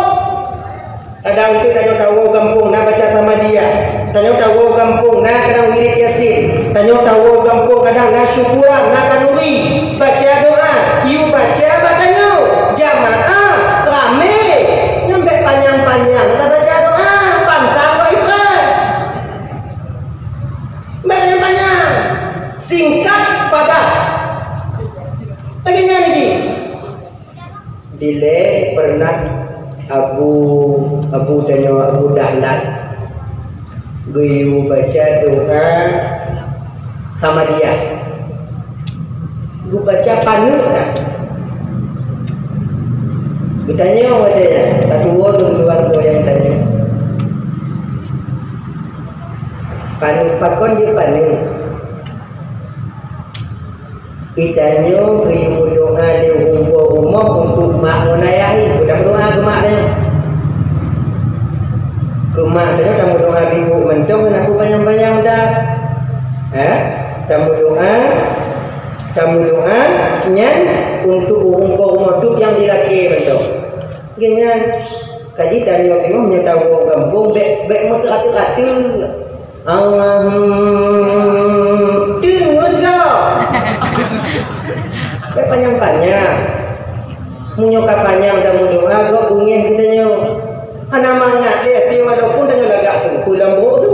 Kadang teuk tanyoe tawoe gampông na baca Samadiyah, tanyoe tawoe gampông na kadang wirid Yasin, tanyoe tawoe gampông kadang na syukuran, na kanuri, baca doa, yue baca bak tanyoe, jamaah, ramé, nyan bèk panyang-panyang tabaca doa, pantang bak ipreh. Bèk panyang-panyang, singkat, padat. Lagèe nyan jih. Dilèe pernah Abu, Abu tanyoe Abu Dahlan geuyue baca doa Samadiyah. Geubaca paneuk that. Geutanyoe watèe nyan, ka tuwoe lôn dua droe nyang tanyoe. Paneuk, pakon jeuet paneuk? Itanyoe geuyue meudoa lé ureueng po rumoh untuk mak ngon ayah jih. Geutanyoe meudoa keu mak tanyoe. Mak, tanyoe tameudoa bak ibu mantong, keuneuk panyang-panyang dak. Eh? Tameudoa, tameudoa nyan untuk ureueng po rumoh teuh nyang di lakèe mantong. Nyan, kaji tanyoe singoh meunyoe tawoe gampông, bèk, bèk meuteurata-rata. Allahumma, deungon gob. Bèk panyang-panyang. Meunyoe ka panyang tameudoa, gob beungèh geutanyoe. Hana mangat lé até, walaupun tanyoe lagak teungku lam brôk tu.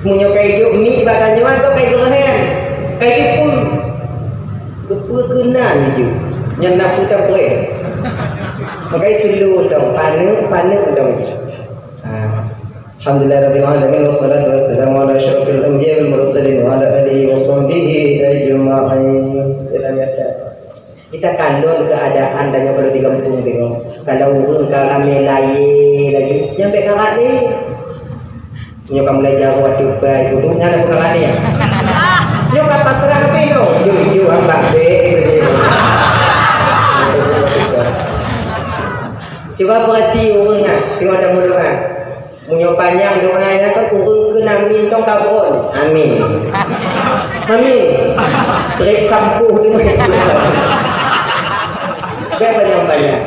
Meunyoe ka ijok mic bak tanyoe, gob ka igeureuhem, ka iteupeu. Keupeue keunan ijok? Nyan na peue tapreh. Maka slow dong, paneuk, paneuk dong ijok. Ah. Alhamdulillahirabbil alamin, wassalatu wassalamu ala asyrafil anbiya wal mursalin wa ala alihi wa sahbihi ajma'in. Kita kalon keuadaan tanyoe kalau di gampông singoh. Kalau ureueng ka ramè layèe laju, nyan bèk karat lé. Nyoe ka mulai jaroe ateueh pai, kudu nyan lam peukaran nyan. Nyoe ka pasrah pih nyoe, ijo-ijo ambak bèk. Cuba peurati ureueng nyan, teungoh tameudoa. Meunyoe panyang doa nyan kan ureueng kheun amin tong kabron. Amin. Amin. Trép sampôh tu. Bèk panyang-panyang.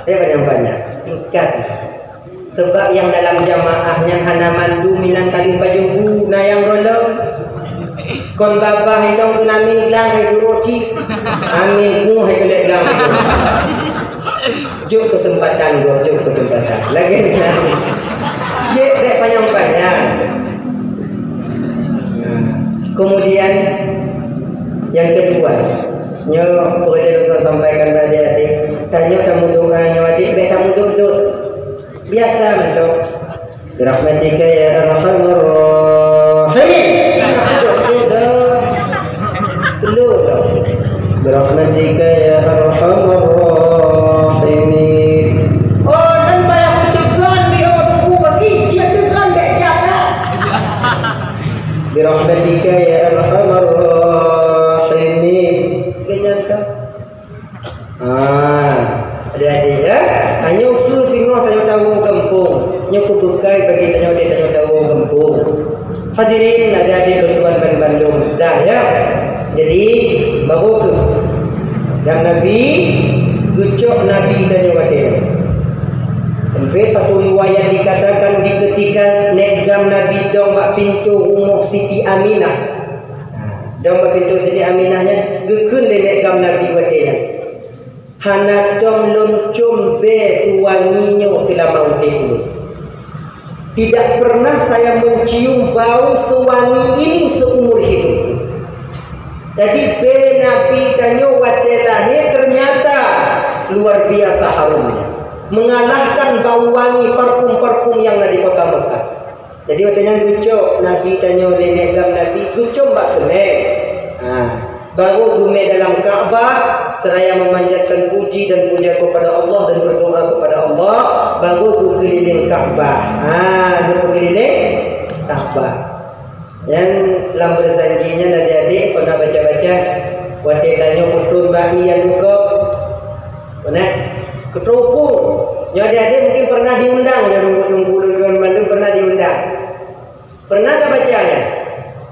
Bèk panyang-panyang. Singkat. Sabab nyang dalam jamaah nyan hana mandum inan ka lheueh pajoh bu, na nyang gohlom. Kon babah inong keunan min glang hai geuruci. Amin, ku hai keuneuk glang hai geuruci. Jok keuseumpatan gob, jok keuseumpatan. Lagèe nyan. Jeuet bèk panyang-panyang. Nah, kemudian yang kedua, nyoe peureulèe lôn sampaikan bak adik-adik. Tanyoe tameudoa nyoe adik, bèk tamudot-dot. Biasa mantong. Birahmatika ya arhamar rahimin. Dok, dok, dok. Slow dong. Birahmatika ya arhamar rahimin. Oh, nan payah kuteugon di awak buku bagi, cit teugon bèk jaga. Birahmatika ya arhamar rahimin. Kenyata. Ah, adik-adik, ya. Hanyoe keuh singoh tanyoe tawoe gampông. Nyoe keuh beukai bagi tanyoe dek tanyoe tawoe gampông. Hadirin, adik-adik lôn tuan ban bandum. Dah, ya. Jadi, baru keuh. Gam Nabi, geucok Nabi tanyoe watèe nyoe. Sampai satu riwayat dikatakan di ketika nèk gam Nabi dong bak pintoe rumoh Siti Aminah. Ha, dong bak pintoe Siti Aminah nyan, geukheun lé nèk gam Nabi watèe nyan. Hana tom lôn com bèe seuwangi nyoe seulama udép ulôn. Tidak pernah saya mencium bau sewangi ini seumur hidupku. Jadi, bèe Nabi tanyoe watèe lahé ternyata luar biasa harumnya. Mengalahkan bau wangi parfum-parfum yang na di kota Mekah. Jadi, watèe nyan geucok Nabi tanyoe lé nèk gam Nabi, geucom bak keuneuk. Ha, baru geumè dalam Ka'bah, seraya memanjatkan puji dan puja kepada Allah dan berdoa kepada Allah, baru geukeulileng Ka'bah. Ha, geupeukeulileng Ka'bah. Nyan lam beujanji nyan adik-adik, kon na baca-baca, watèe tanyoe peutrôn bak ié aneuk gob. Beuna? Keutrôn uku. Nyoe adik-adik mungkin pernah diundang, nyoe teungku-teungku lôn mandum pernah diundang. Pernah ka baca nyan?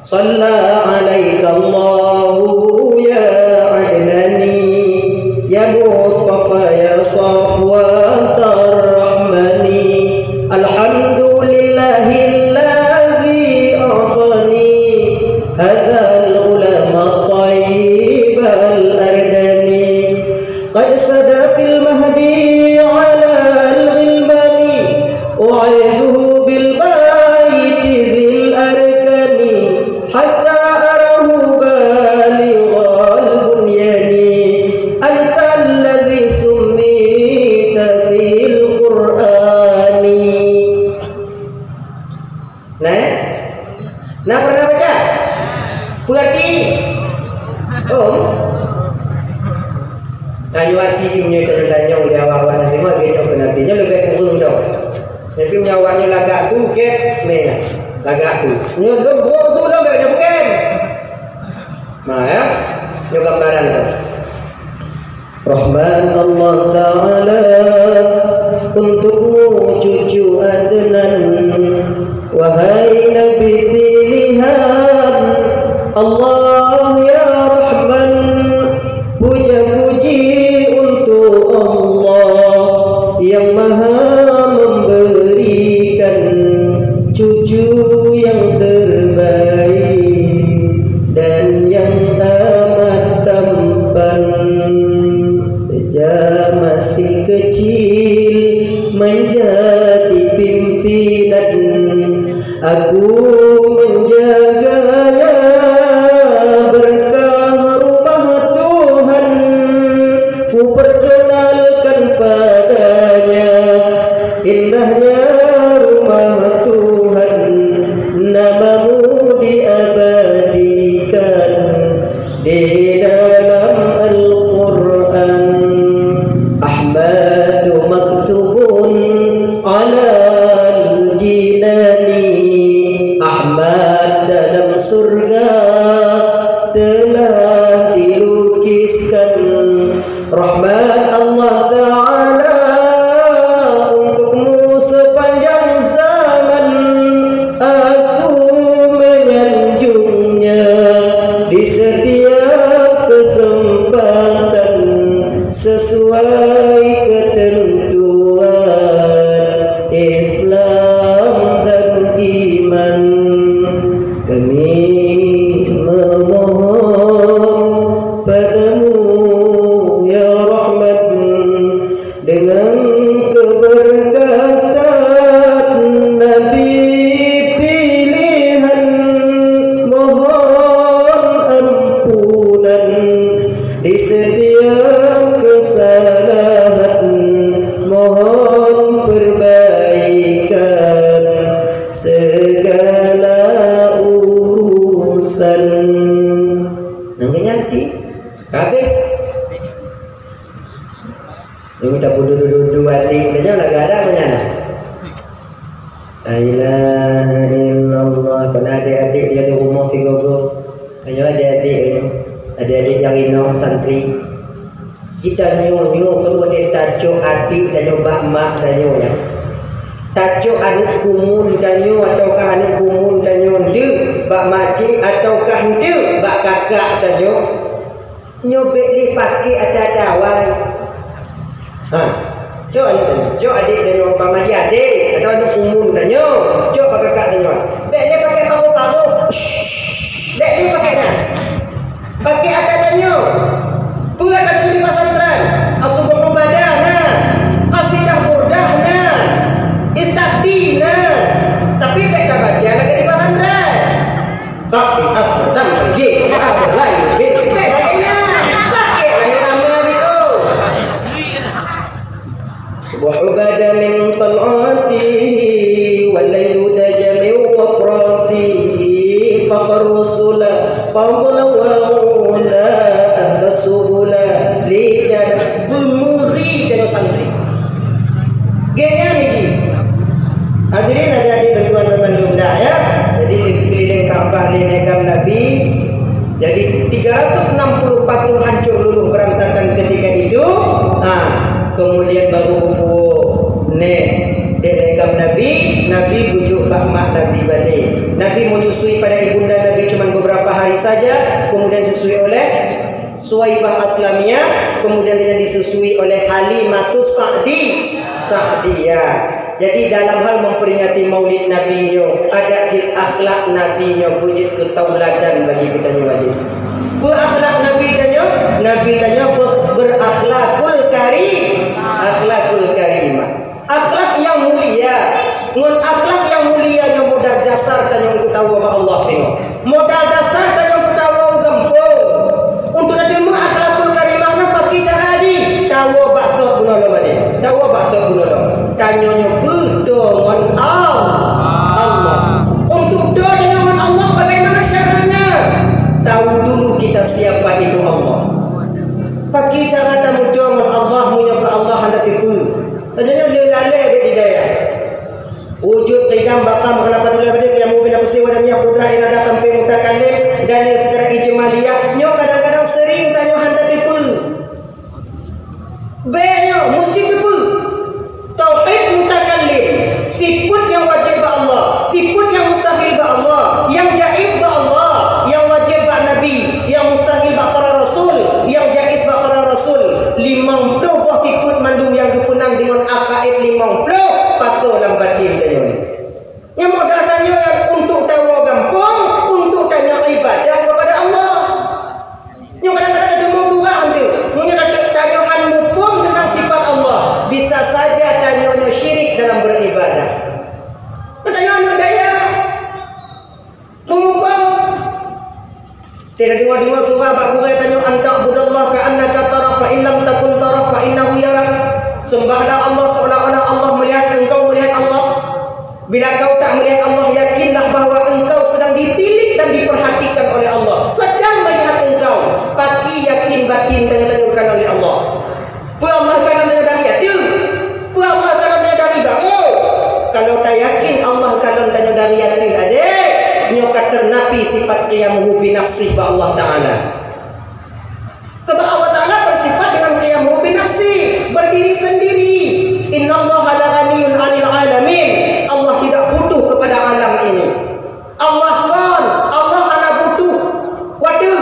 Shalla 'alaika Allahu ya Adnani, ya Mustafa, ya Safwatar Rahmani. Alhamdulillahilladzi a'tani hadzal ghulama thayyibal ardani. Qad sada fil mahdi 'alal ghilmani, u'idhuhu bil baiti dzil arkani, hatta arahu balighal bunyani. Antal ladzi summita fil Qur'ani. Nah, eh? Nah, pernah baca? Peurati? Om? Tanyoe ati jih meunyoe tanyong-tanyong lé awak-awak nyan, teuma lagèe nyoe keunan, nyoe leubeh kureueng dong. Tapi meunyoe awak nyoe lagak tu, gèt mè nyan. Lagak tu. Nyoe lôn brôk tu lôn bèk nyoe bukan. Nah, ya. Nyoe gambaran tu. Rahman Allah Ta'ala Masih kecil menjadi pimpinan, aku menjaganya berkah rumah Tuhan, ku perkenalkan padanya indahnya rumah Tuhan, namamu diabadikan di dalam Al-Quran. Ahmadu maktubun alal jinani, Ahmad dalam surga telah dilukiskan. Rahmat Allah Ta'ala untukmu sepanjang zaman. Aku menyanjungnya di setiap kesempatan sesuai ketentuan Islam dan iman. Kami memohon padamu, ya Rahman, dengan keberkatan Nabi pilihan, mohon ampunan di setiap kesalahan, mohon perbaikan segala urusan. Nang nyati, kabeh. Nyang minta peududu-dudu adik, tanya lagak ada apa nyana? La ilaha illallah. Kena adik-adik dia di rumah tiga go. Ayo adik-adik ini, adik-adik yang inong santri. Kita nyoe, nyoe perlu deh tacok adik tanyoe bak mak tanyoe ya. Tacok aneuk kumun tanyoe ataukah aneuk kumun tanyoe enteuk bak makcik ataukah enteuk bak kakak tanyoe. Nyoe bèk lé paké ata-ata awai. Ha. Cok aneuk tanyoe, cok adék tanyoe, umpama jih adék, atawa aneuk kumun tanyoe, cok bak kakak tanyoe. Bèk lé paké paro-paro. Bèk lé paké nyan. Paké ata tanyoe. Peue ata tanyoe di pesantren? As-Subhu Bada na, Qasidah Burdah na, Istiqdi na. Tapi bèk tabaca lagèe di pesantren. Tapi apa dan pergi ada lain bin. Bèk lagèe nyan. Paké lagèe lama ni, oh. Subhu bada min tal'atihi, wal lailu daja min wafratihi, faqar rusula, fadla wa ula, ahdas subula, lidana, beumuri dan santri. Geuhnyan jih. Hadirin adik-adik dan tuan-tuan mandum dah, ya. Jadi, dikeliling Ka'bah lé neugam Nabi. Jadi, tiga ratus enam puluh patung hancur luluh berantakan ketika itu. Ha, kemudian baru geupuwoe nèh dek neugam Nabi, Nabi geujok bak mak Nabi balè. Nabi menyusui pada ibunda Nabi cuma beberapa hari saja, kemudian disusui oleh Suwaibah Aslamiyah, kemudian dengan disusui oleh Halimatus Sa'di, Sa'diyah. Jadi, dalam hal memperingati Maulid Nabi nyoe, adak jeuet akhlak Nabi nyoe beujeuet keu tauladan bagi geutanyoe adik. Peue akhlak Nabi tanyoe? Nabi tanyoe be-, berakhlakul kari-, akhlakul karimah. Akhlak nyang mulia. Ngon akhlak nyang mulia nyoe modal dasar tanyoe untuk tawoe bak Allah singoh. Modal dasar tanyoe untuk tawoe u gampông. Untuk tateumé akhlakul karimah nyan pakri cara jih. Tawoe bak sot bunoe lom adik. Tawoe bak sot bunoe lom. Tanyoe nyoe beudoe ngon Al-, Allah. Untuk doe tanyoe ngon Allah, bagaimana caranya? Tahu dulu kita siapa itu Allah. Pakri cara tameudoe ngon Allah, meunyoe keu Allah hana teupeue. Tanyoe nyoe le lalée bak hidayah. Wujud, qidam, baqa, mukhalafah, uluhiyah, qiyam, bin nafsi, wahdaniyah, qudrah, iradah, tanfidz, mutakallim, dalil secara ijmaliyah. Nyoe kadang-kadang sering tanyoe hana teupeue. Bék nyoe meusti teupeue. Tauhid mutakallim, sifeut nyang wajéb bak Allah, sifeut nyang mustahil bak Allah, nyang jaiz bak Allah, nyang wajéb bak Nabi, nyang mustahil bak para rasul, nyang jaiz bak para rasul. Limong ploh boh sifeut mandum nyang geupeunan deungon akaid limong ploh, pasoe lam batin tanyoe. Nyang modal tanyoe nyan untuk tawoe gampông, untuk tanyoe ibadah kepada Allah. Nyoe kadang-kadang tadeungoe surah tu. Meunyoe ta-, tanyoe han muphom, Kita dengar-dengar surah bak gurée tanyoe, "An ta'budallaha ka'annaka tarah, fa in lam takun tarah, fa innahu yarak." Sembahlah Allah seolah-olah Allah melihat engkau melihat Allah. Bila kau tak melihat Allah, yakinlah bahwa engkau sedang ditilik dan diperhatikan oleh Allah. Sedang melihat engkau. Paki yakin batin tanyoe-tanyoe kalon lé Allah. Peue Allah kalon tanyoe dari ateueh? Peue Allah kalon tanyoe dari barô? Kalau tayakin Allah kalon tanyoe dari ateueh, adék, nyoe ka teunapi sifat qiyamuhu binafsih bak Allah Taala. Sebab Allah Taala bersifat dengan qiyamuhu binafsih, berdiri sendiri. Innallaha laghaniyyun 'anil 'alamin. Allah tidak butuh kepada alam ini. Allah kon, Allah hana butuh watée,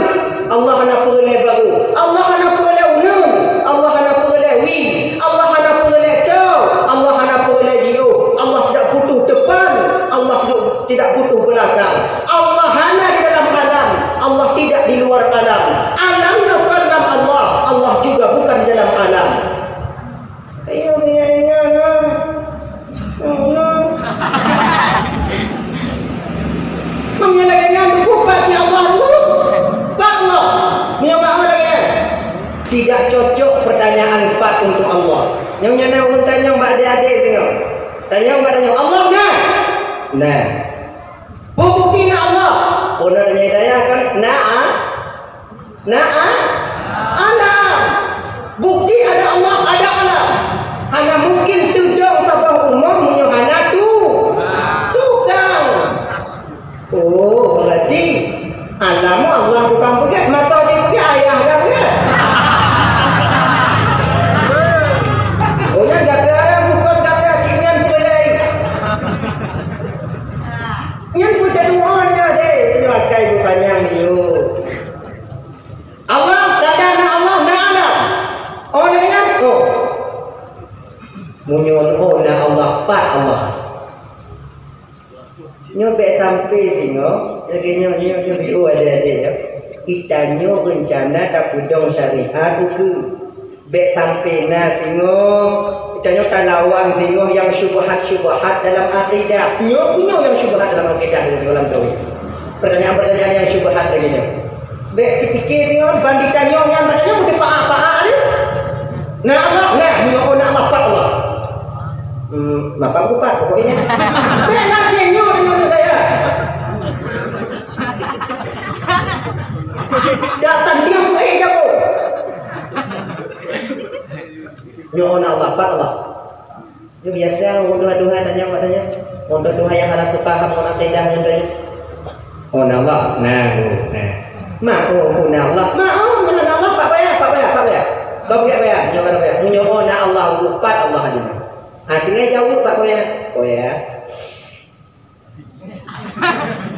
Allah hana peureulée barô, Allah hana peureulée uneuen, Allah hana peureulée wie, Allah hana peureulée toe, Allah hana peureulée jiôh, Allah tidak butuh depan, Allah ju-, tidak butuh belakang. Allah hana di dalam alam, Allah tidak di luar alam. Alam bukan dalam Allah, Allah juga bukan di dalam alam. Ayo, ingat-ingat lah. Ya Allah. Meunyoe lagée nyan, teupeue pat cit Allah tu? Pat Allah. Meunyoe ka lagée nyan. Tidak cocok pertanyaan pat untuk Allah. Nyang nyoe na ureuëng tanyong bak adék-adék singoh. Tanyong bak tanyong, "Allah na?" Na. Peue bukti na Allah? Peue na tanyong hidayah kan? Na, ah? Na, ah? Alam. Bukti ada Allah, ada alam. Hana mungkin teudong saboh rumoh meunyoe hana tu-, tukang. Oh, berarti alam Allah tukang peugét, mata jih peugét, ayah ka peugét. Oh, nyan gata bukon gata cit nyan peulai. Nyan peuteudua nyoe deh, nyoe akai beupanyang yue. Allah, kadang na Allah, na alam. Oleh nyan, oh. Meunyoe, oh, na Allah, pat Allah. Nyoe bék sampai singoh, lagée nyoe, nyoe, nyoe, nyoe, adék-adék, ya. Geutanyoe reuncana tapeudong syariat ukeue. Bék sampai na singoh, geutanyoe talawan singoh nyang syubhat-syubhat dalam akidah. Nyoe keuh nyoe nyang syubhat dalam akidah, dalam tauhid. Pertanyaan-pertanyaan nyang syubhat lagée nyoe. Bék teupike singoh, ban geutanyoe nyan, ban geutanyoe meuteupaa-paa lé. Na Allah, na, nyoe na Allah, pat Allah. Hmm, mapa meupat pokok nyan. Bék lagée nyoe deungon gaya. Dak sandiang peuéh jago. Nyoe na Allah, pat Allah. Nyoe biasa ureuëng tuha-tuha tanyong bak tanyoe. Ureuëng tuha nyang hana seupaham ngon akidah ngon tanyoe. Oh, na Allah. Nah, nah. Ma, oh, oh, na Allah. Ma, oh, na Allah, pat payah, pat payah, pat payah. Kau payah, nyoe ka payah. Nyoe, oh, na Allah, oh, pat Allah aja. Ha, tinggai jaweueb bak payah. Payah.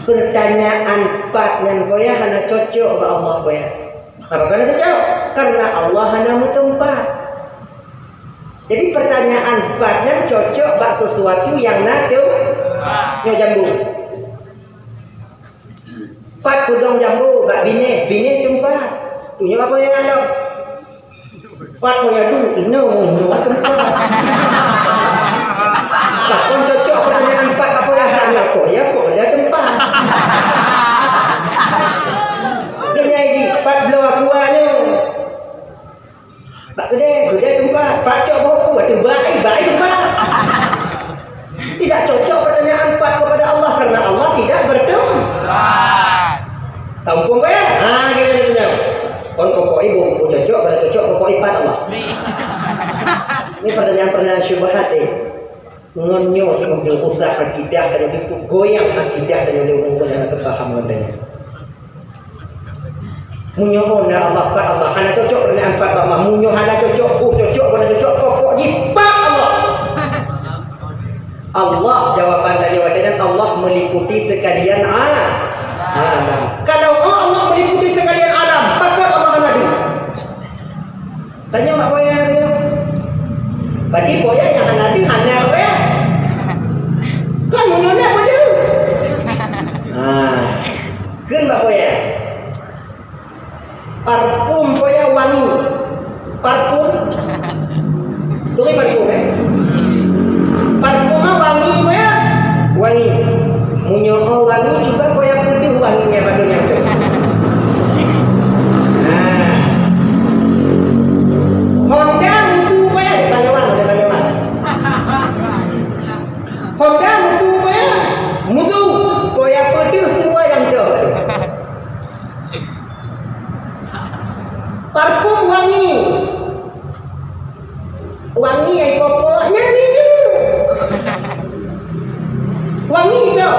Pertanyaan pat nyan, boya, hana cocok bak Allah, boya. Apa hana cocok? Karena Allah hana meuteumpat. Jadi, pertanyaan pat nyan cocok bak sesuatu nyang na teum-, nyoe jambu. Pat peudong jambu bak binéh, binéh teumpat. Tunyok apa nyang na? Pat moyadu, inoe, inoe teumpat. Pakon cocok pertanyaan pat apa nyang na? Kok ya, kok ada teumpat. Dia nyanyi, pat bloe aqua nyoe. Bak keudè, keudè teumpat. Pat cok boh ku, ateueh bai, bai teumpat. Tidak cocok pertanyaan pat kepada Allah karena Allah tidak bertem-, tampung ya? Ha, kita ditanya. Kon pokok ibu, bu cocok, pada cocok pokok ipat Allah. Ini pertanyaan-pertanyaan syubhat, eh. Ngon nyoe seumeudeuh rusak akidah dan itu goyang akidah dan itu ureueng nyang hana paham ngon dia. Meunyoe na Allah, pat Allah, hana cocok dengan pat Allah. Meunyoe hana cocok, buh cocok, hana cocok, pokok jih pat Allah. Allah, jawaban dan jawabannya Allah meliputi sekalian a-, alam. Kalau oh, Allah meliputi sekalian alam, pakon Allah hana deuh? Tanya mak boya tu. Berarti boya nyang hana deuh hana boya. Kan meunyoe na beudeuh. Ha. Kheun mak boya. Parfum boya wangi. Parfum. Turi parfum, eh? Parfum mah wangi boya. Wangi. Meunyoe wangi, cuba boya peudeuh wanginya bak donya tu. Wangi ai po-po nyan minyeuk. Wangi tu.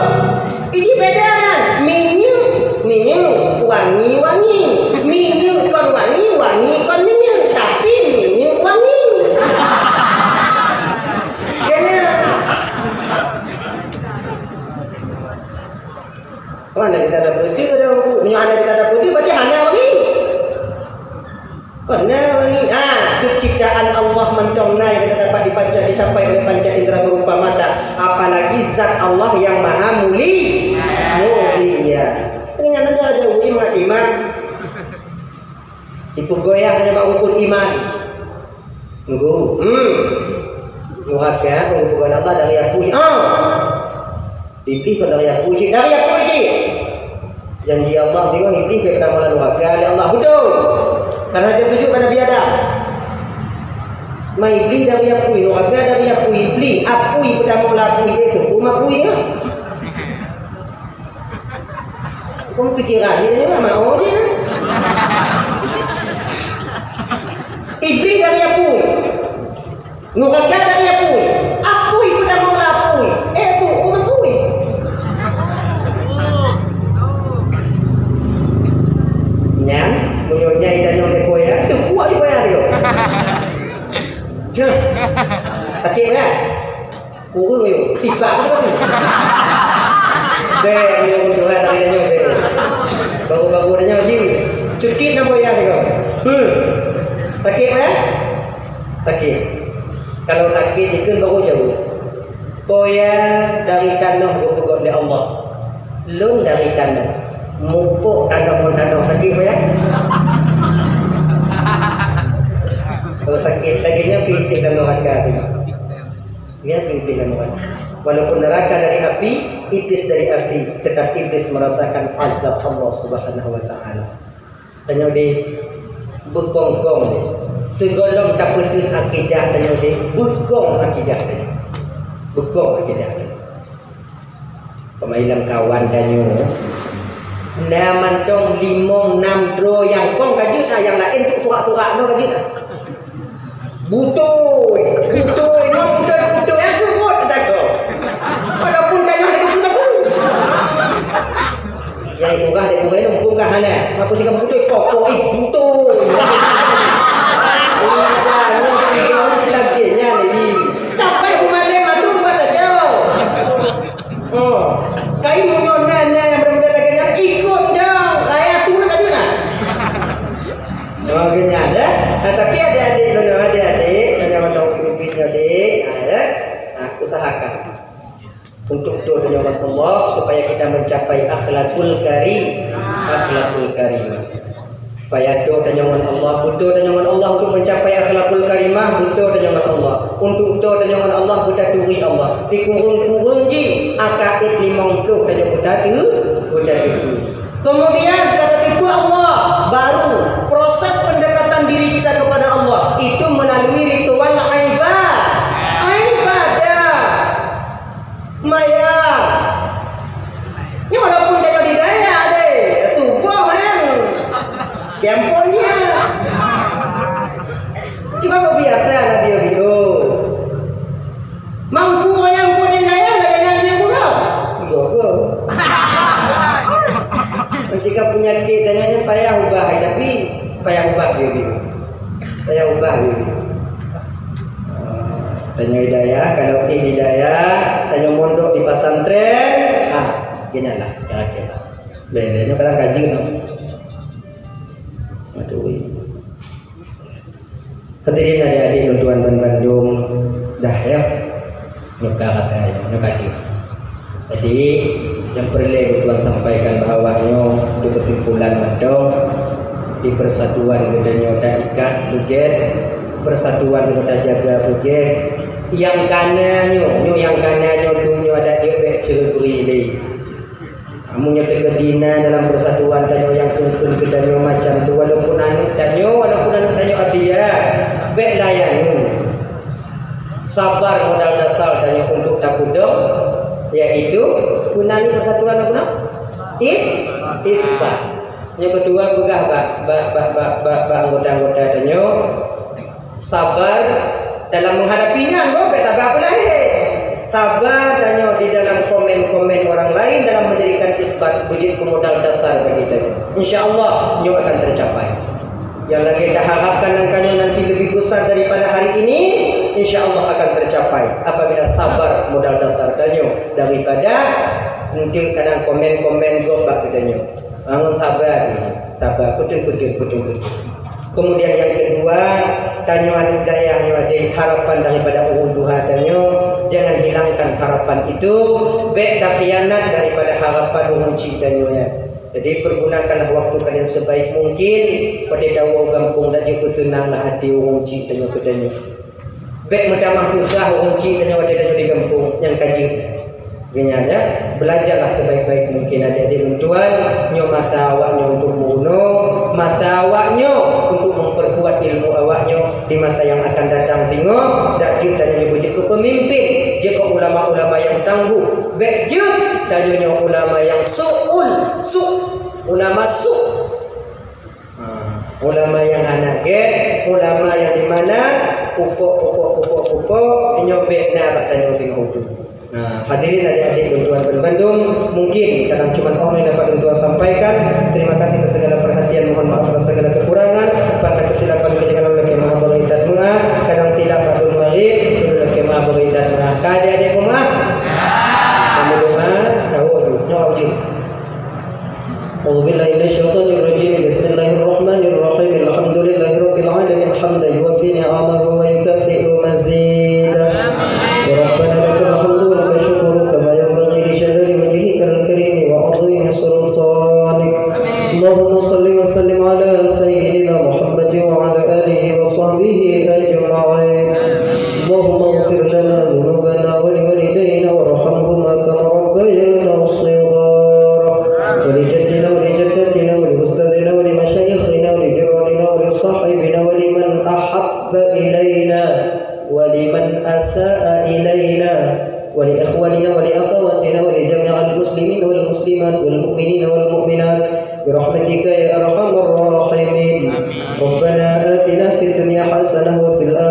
Ini beda kan? Minyeuk, minyeuk, wangi, wangi. Minyeuk kon wangi, wangi kon minyeuk, tapi minyeuk wangi. Kena. Oh, hana kita ada peude dah. Meunyoe hana kita ada peude, berarti hana wangi. Kon na wangi. Ah, ciptaan Allah mantong na yang dapat dipanca-, dicapai oleh panca indera berupa mata, apalagi zat Allah yang maha muli-, mulia. Dengan aja aja ulama imam. Dipeugöt ya hanya bak rukun iman. Nunggu. Hmm. Nuraka, nunggu peugöt Allah dari apui. Ah. Iblih kon dari apui cit, dari apui cit. Janji Allah tengok Iblih ke peutamong lam nuraka lé Allah. Betul. Karena dia tunjuk pada Nabi Adam. Ma Iblih dari apui, nuraka dari apui, Iblih, apui peutamong lam apui, eh, tu, rumah apui dia. Kau pikiran dia ni, mak, oh, dia. Iblih dari apui. Nuraka dari apui. Apui peutamong lam apui. Eh, tu, oh, apui. Nyan, meunyoe nyai tanyong lé koya, teukuak di koya tu. Jeh. Sakit kan? Kureueng yo, tibak tu. Dek yo, untuk hai tadi tanya dek. Baru-baru tanya je. Cuti nama ya dia? Hmm. Sakit ya? Sakit. Kalau sakit itu baru jauh. Poya dari tanoh geupeugöt lé Allah. Lôn dari tanoh. Mupuk tanoh ngon tanoh sakit poya. Kalau sakit lagi nya pipih dalam neraka tu. Ya, iblis dan orang. Walaupun neraka dari api, iblis dari api, tetap iblis merasakan azab Allah Subhanahu wa Ta'ala. Tanyoe deh, beukong-kong deh. Sigohlom tapeuteun akidah tanyoe deh, beukong akidah deh. Beukong akidah deh. Pemain lam kawan tanyoe, na mantong limong nam droe nyang kong ka jeuet na, nyang laén tu turak-turak nyoe ka jeuet na. Butôi, butôi, nyoe butôi, butôi, aku buat kata kau. Walaupun dah nyoe aku tak tahu. Ya, itu kan, dia bukan mumpung kan hana. Apa sih kamu butôi? Pokok, eh, butôi. Iya, nyoe butôi, cilak dia, nyan, ni. Tapi aku malam aku buat tak jauh. Oh, kain munoh nan, nan yang berbeda lagi nyan, ikut dong. Kaya aku nak kata nak. Oh, gini ada. Nah, tapi adik-adik, adik-adik, hanya orang umi-umi adik, nah, ya. Nah, usahakan untuk betul dengan Allah supaya kita mencapai akhlakul karim, akhlakul karimah. Payah tho tanyoe ngon Allah, beutôi tanyoe ngon Allah untuk mencapai akhlakul karimah, beutôi tanyoe ngon Allah. Untuk beutôi tanyoe ngon Allah, beutaturi Allah. Sikureueng-kureueng jih, akaid limong ploh tanyoe beutateu-, beutaturi. Kemudian, kata tipu Allah, baru proses pendekatan diri kita kepada Allah itu melalui ritual ibadah. Ibadah. Mayang. Nyoe walaupun tanyoe di dayah deh, tuboh kan. Kiampon nyan. Cuma biasa lah bio-bio. Mampu orang pun di dayah lah jangan dia murah. Go-go. Mencegah penyakit dan nyonya payah ubah, tapi payah ubah bio-bio. Payah ubah bio-bio. Tanyoe hidayah, kalau éh hidayah, tanyoe mondok di pesantren, ah, geuhnyan lah, kira-kira. Lé-lé nyoe kadang kajeut. Aduh. Hadirin adik-adik lôn tuan ban bandum, dah ya. Nyoe ka kata, nyoe kajeut. Jadi, nyang peureulée lôn tuan sampaikan bahwa nyoe untuk kesimpulan mantong, di persatuan geutanyoe taikat beugét, persatuan geutanyoe tajaga beugét. Nyang kana nyoe, nyoe nyang kana nyoe tu nyoe adat jeuet bék ceuri-beuri lé. Amun nyoe teukeudi na dalam persatuan tanyoe nyang kheun-kheun geutanyoe macam tu, walaupun aneuk tanyoe, walaupun aneuk tanyoe abiya, bék layani. Sabar modal dasar tanyoe untuk tapeudong, yaitu peunani persatuan apa nama? Is-, isbat. Nyang keudua peugah bak, bak, bak anggota-anggota tanyoe, sabar Dalam menghadapi nyan, boh, bèk sabar peulah, hé. Sabar tanyoe di dalam komen-komen orang lain dalam mendirikan isbat, beujeuet keu modal dasar bagi tanyoe. Insya Allah, nyoe akan tercapai. Nyang lagèe taharapkan ngon tanyoe nanti lebih besar daripada hari ini, insya Allah akan tercapai apabila sabar modal dasar tanyoe daripada eunteuk kadang komen-komen gob bak geutanyoe. Bangun sabar, sabar, putun-putun, putun-putun. Kemudian yang kedua, tanyoe aneuk dayah nyoe adak harapan daripada ureueng tuha tanyoe, jangan hilangkan harapan itu, bèk takhianat daripada harapan ureueng chik tanyoe nyan. Jadi pergunakanlah waktu kalian sebaik mungkin, watèe tawoe gampông dak jeuet peuseunanglah até ureueng chik tanyoe keu tanyoe. Bèk meutamah susah ureueng chik tanyoe watèe tanyoe di gampông, nyan ka jeuet. Geuhnyan, ya, belajarlah sebaik-baik mungkin adik-adik lôn tuan, nyoe masa awaknyoe untuk meurunoe, masa awaknyoe untuk memperkuat ilmu awaknyoe di masa yang akan datang singoh, dak jeuet tanyoe nyoe beujeuet keu pemimpin, jeuet keu ulama-ulama yang tangguh, bèk jeuet tanyoe nyoe ulama yang su'ul, su', ulama su'. Ha, ulama nyang hana gèt, ulama nyang di mana pupok, pupok, pupok, pupok, nyoe bèk na bak tanyoe singoh ukeue. Nah, hadirin adik-adik lôn tuan banmandum, mungkin kadang cuman 'oh noe dapat lôn tuan sampaikan. Terima kasih atas segala perhatian, mohon maaf atas segala kekurangan. Pada kesilapan kejanggalan lakèe meu'ah bagi that meu'ah, kadang silap bak lôn marit, lôn lakèe meu'ah bagi that meu'ah. Ka adik-adik peumaaf? Kamu doa, tahu tu, nyoe uji. أعوذ بالله من الشيطان الرجيم. بسم الله الرحمن الرحيم. الحمد لله رب العالمين، حمدا يوافي نعمه ويكافئ مزيده. يا ربنا لك الحمد ولك الشكر كما ينبغي لجلال وجهك الكريم وعظيم سلطانك. اللهم صل وسلم على سيدنا محمد وعلى آله وصحبه أجمعين. اللهم اغفر لنا ذنوبنا ولوالدينا وارحمهما كما ربيانا صغارا. ولجدنا ولجدتنا ولأستاذنا ولمشايخنا ولجيراننا ولصاحبنا ولمن أحب إلينا ولمن أساء إلينا ولإخواننا ولأخواتنا ولجميع المسلمين والمسلمات والمؤمنين والمؤمنات برحمتك يا أرحم الراحمين. ربنا آتنا في الدنيا حسنة وفي الآخرة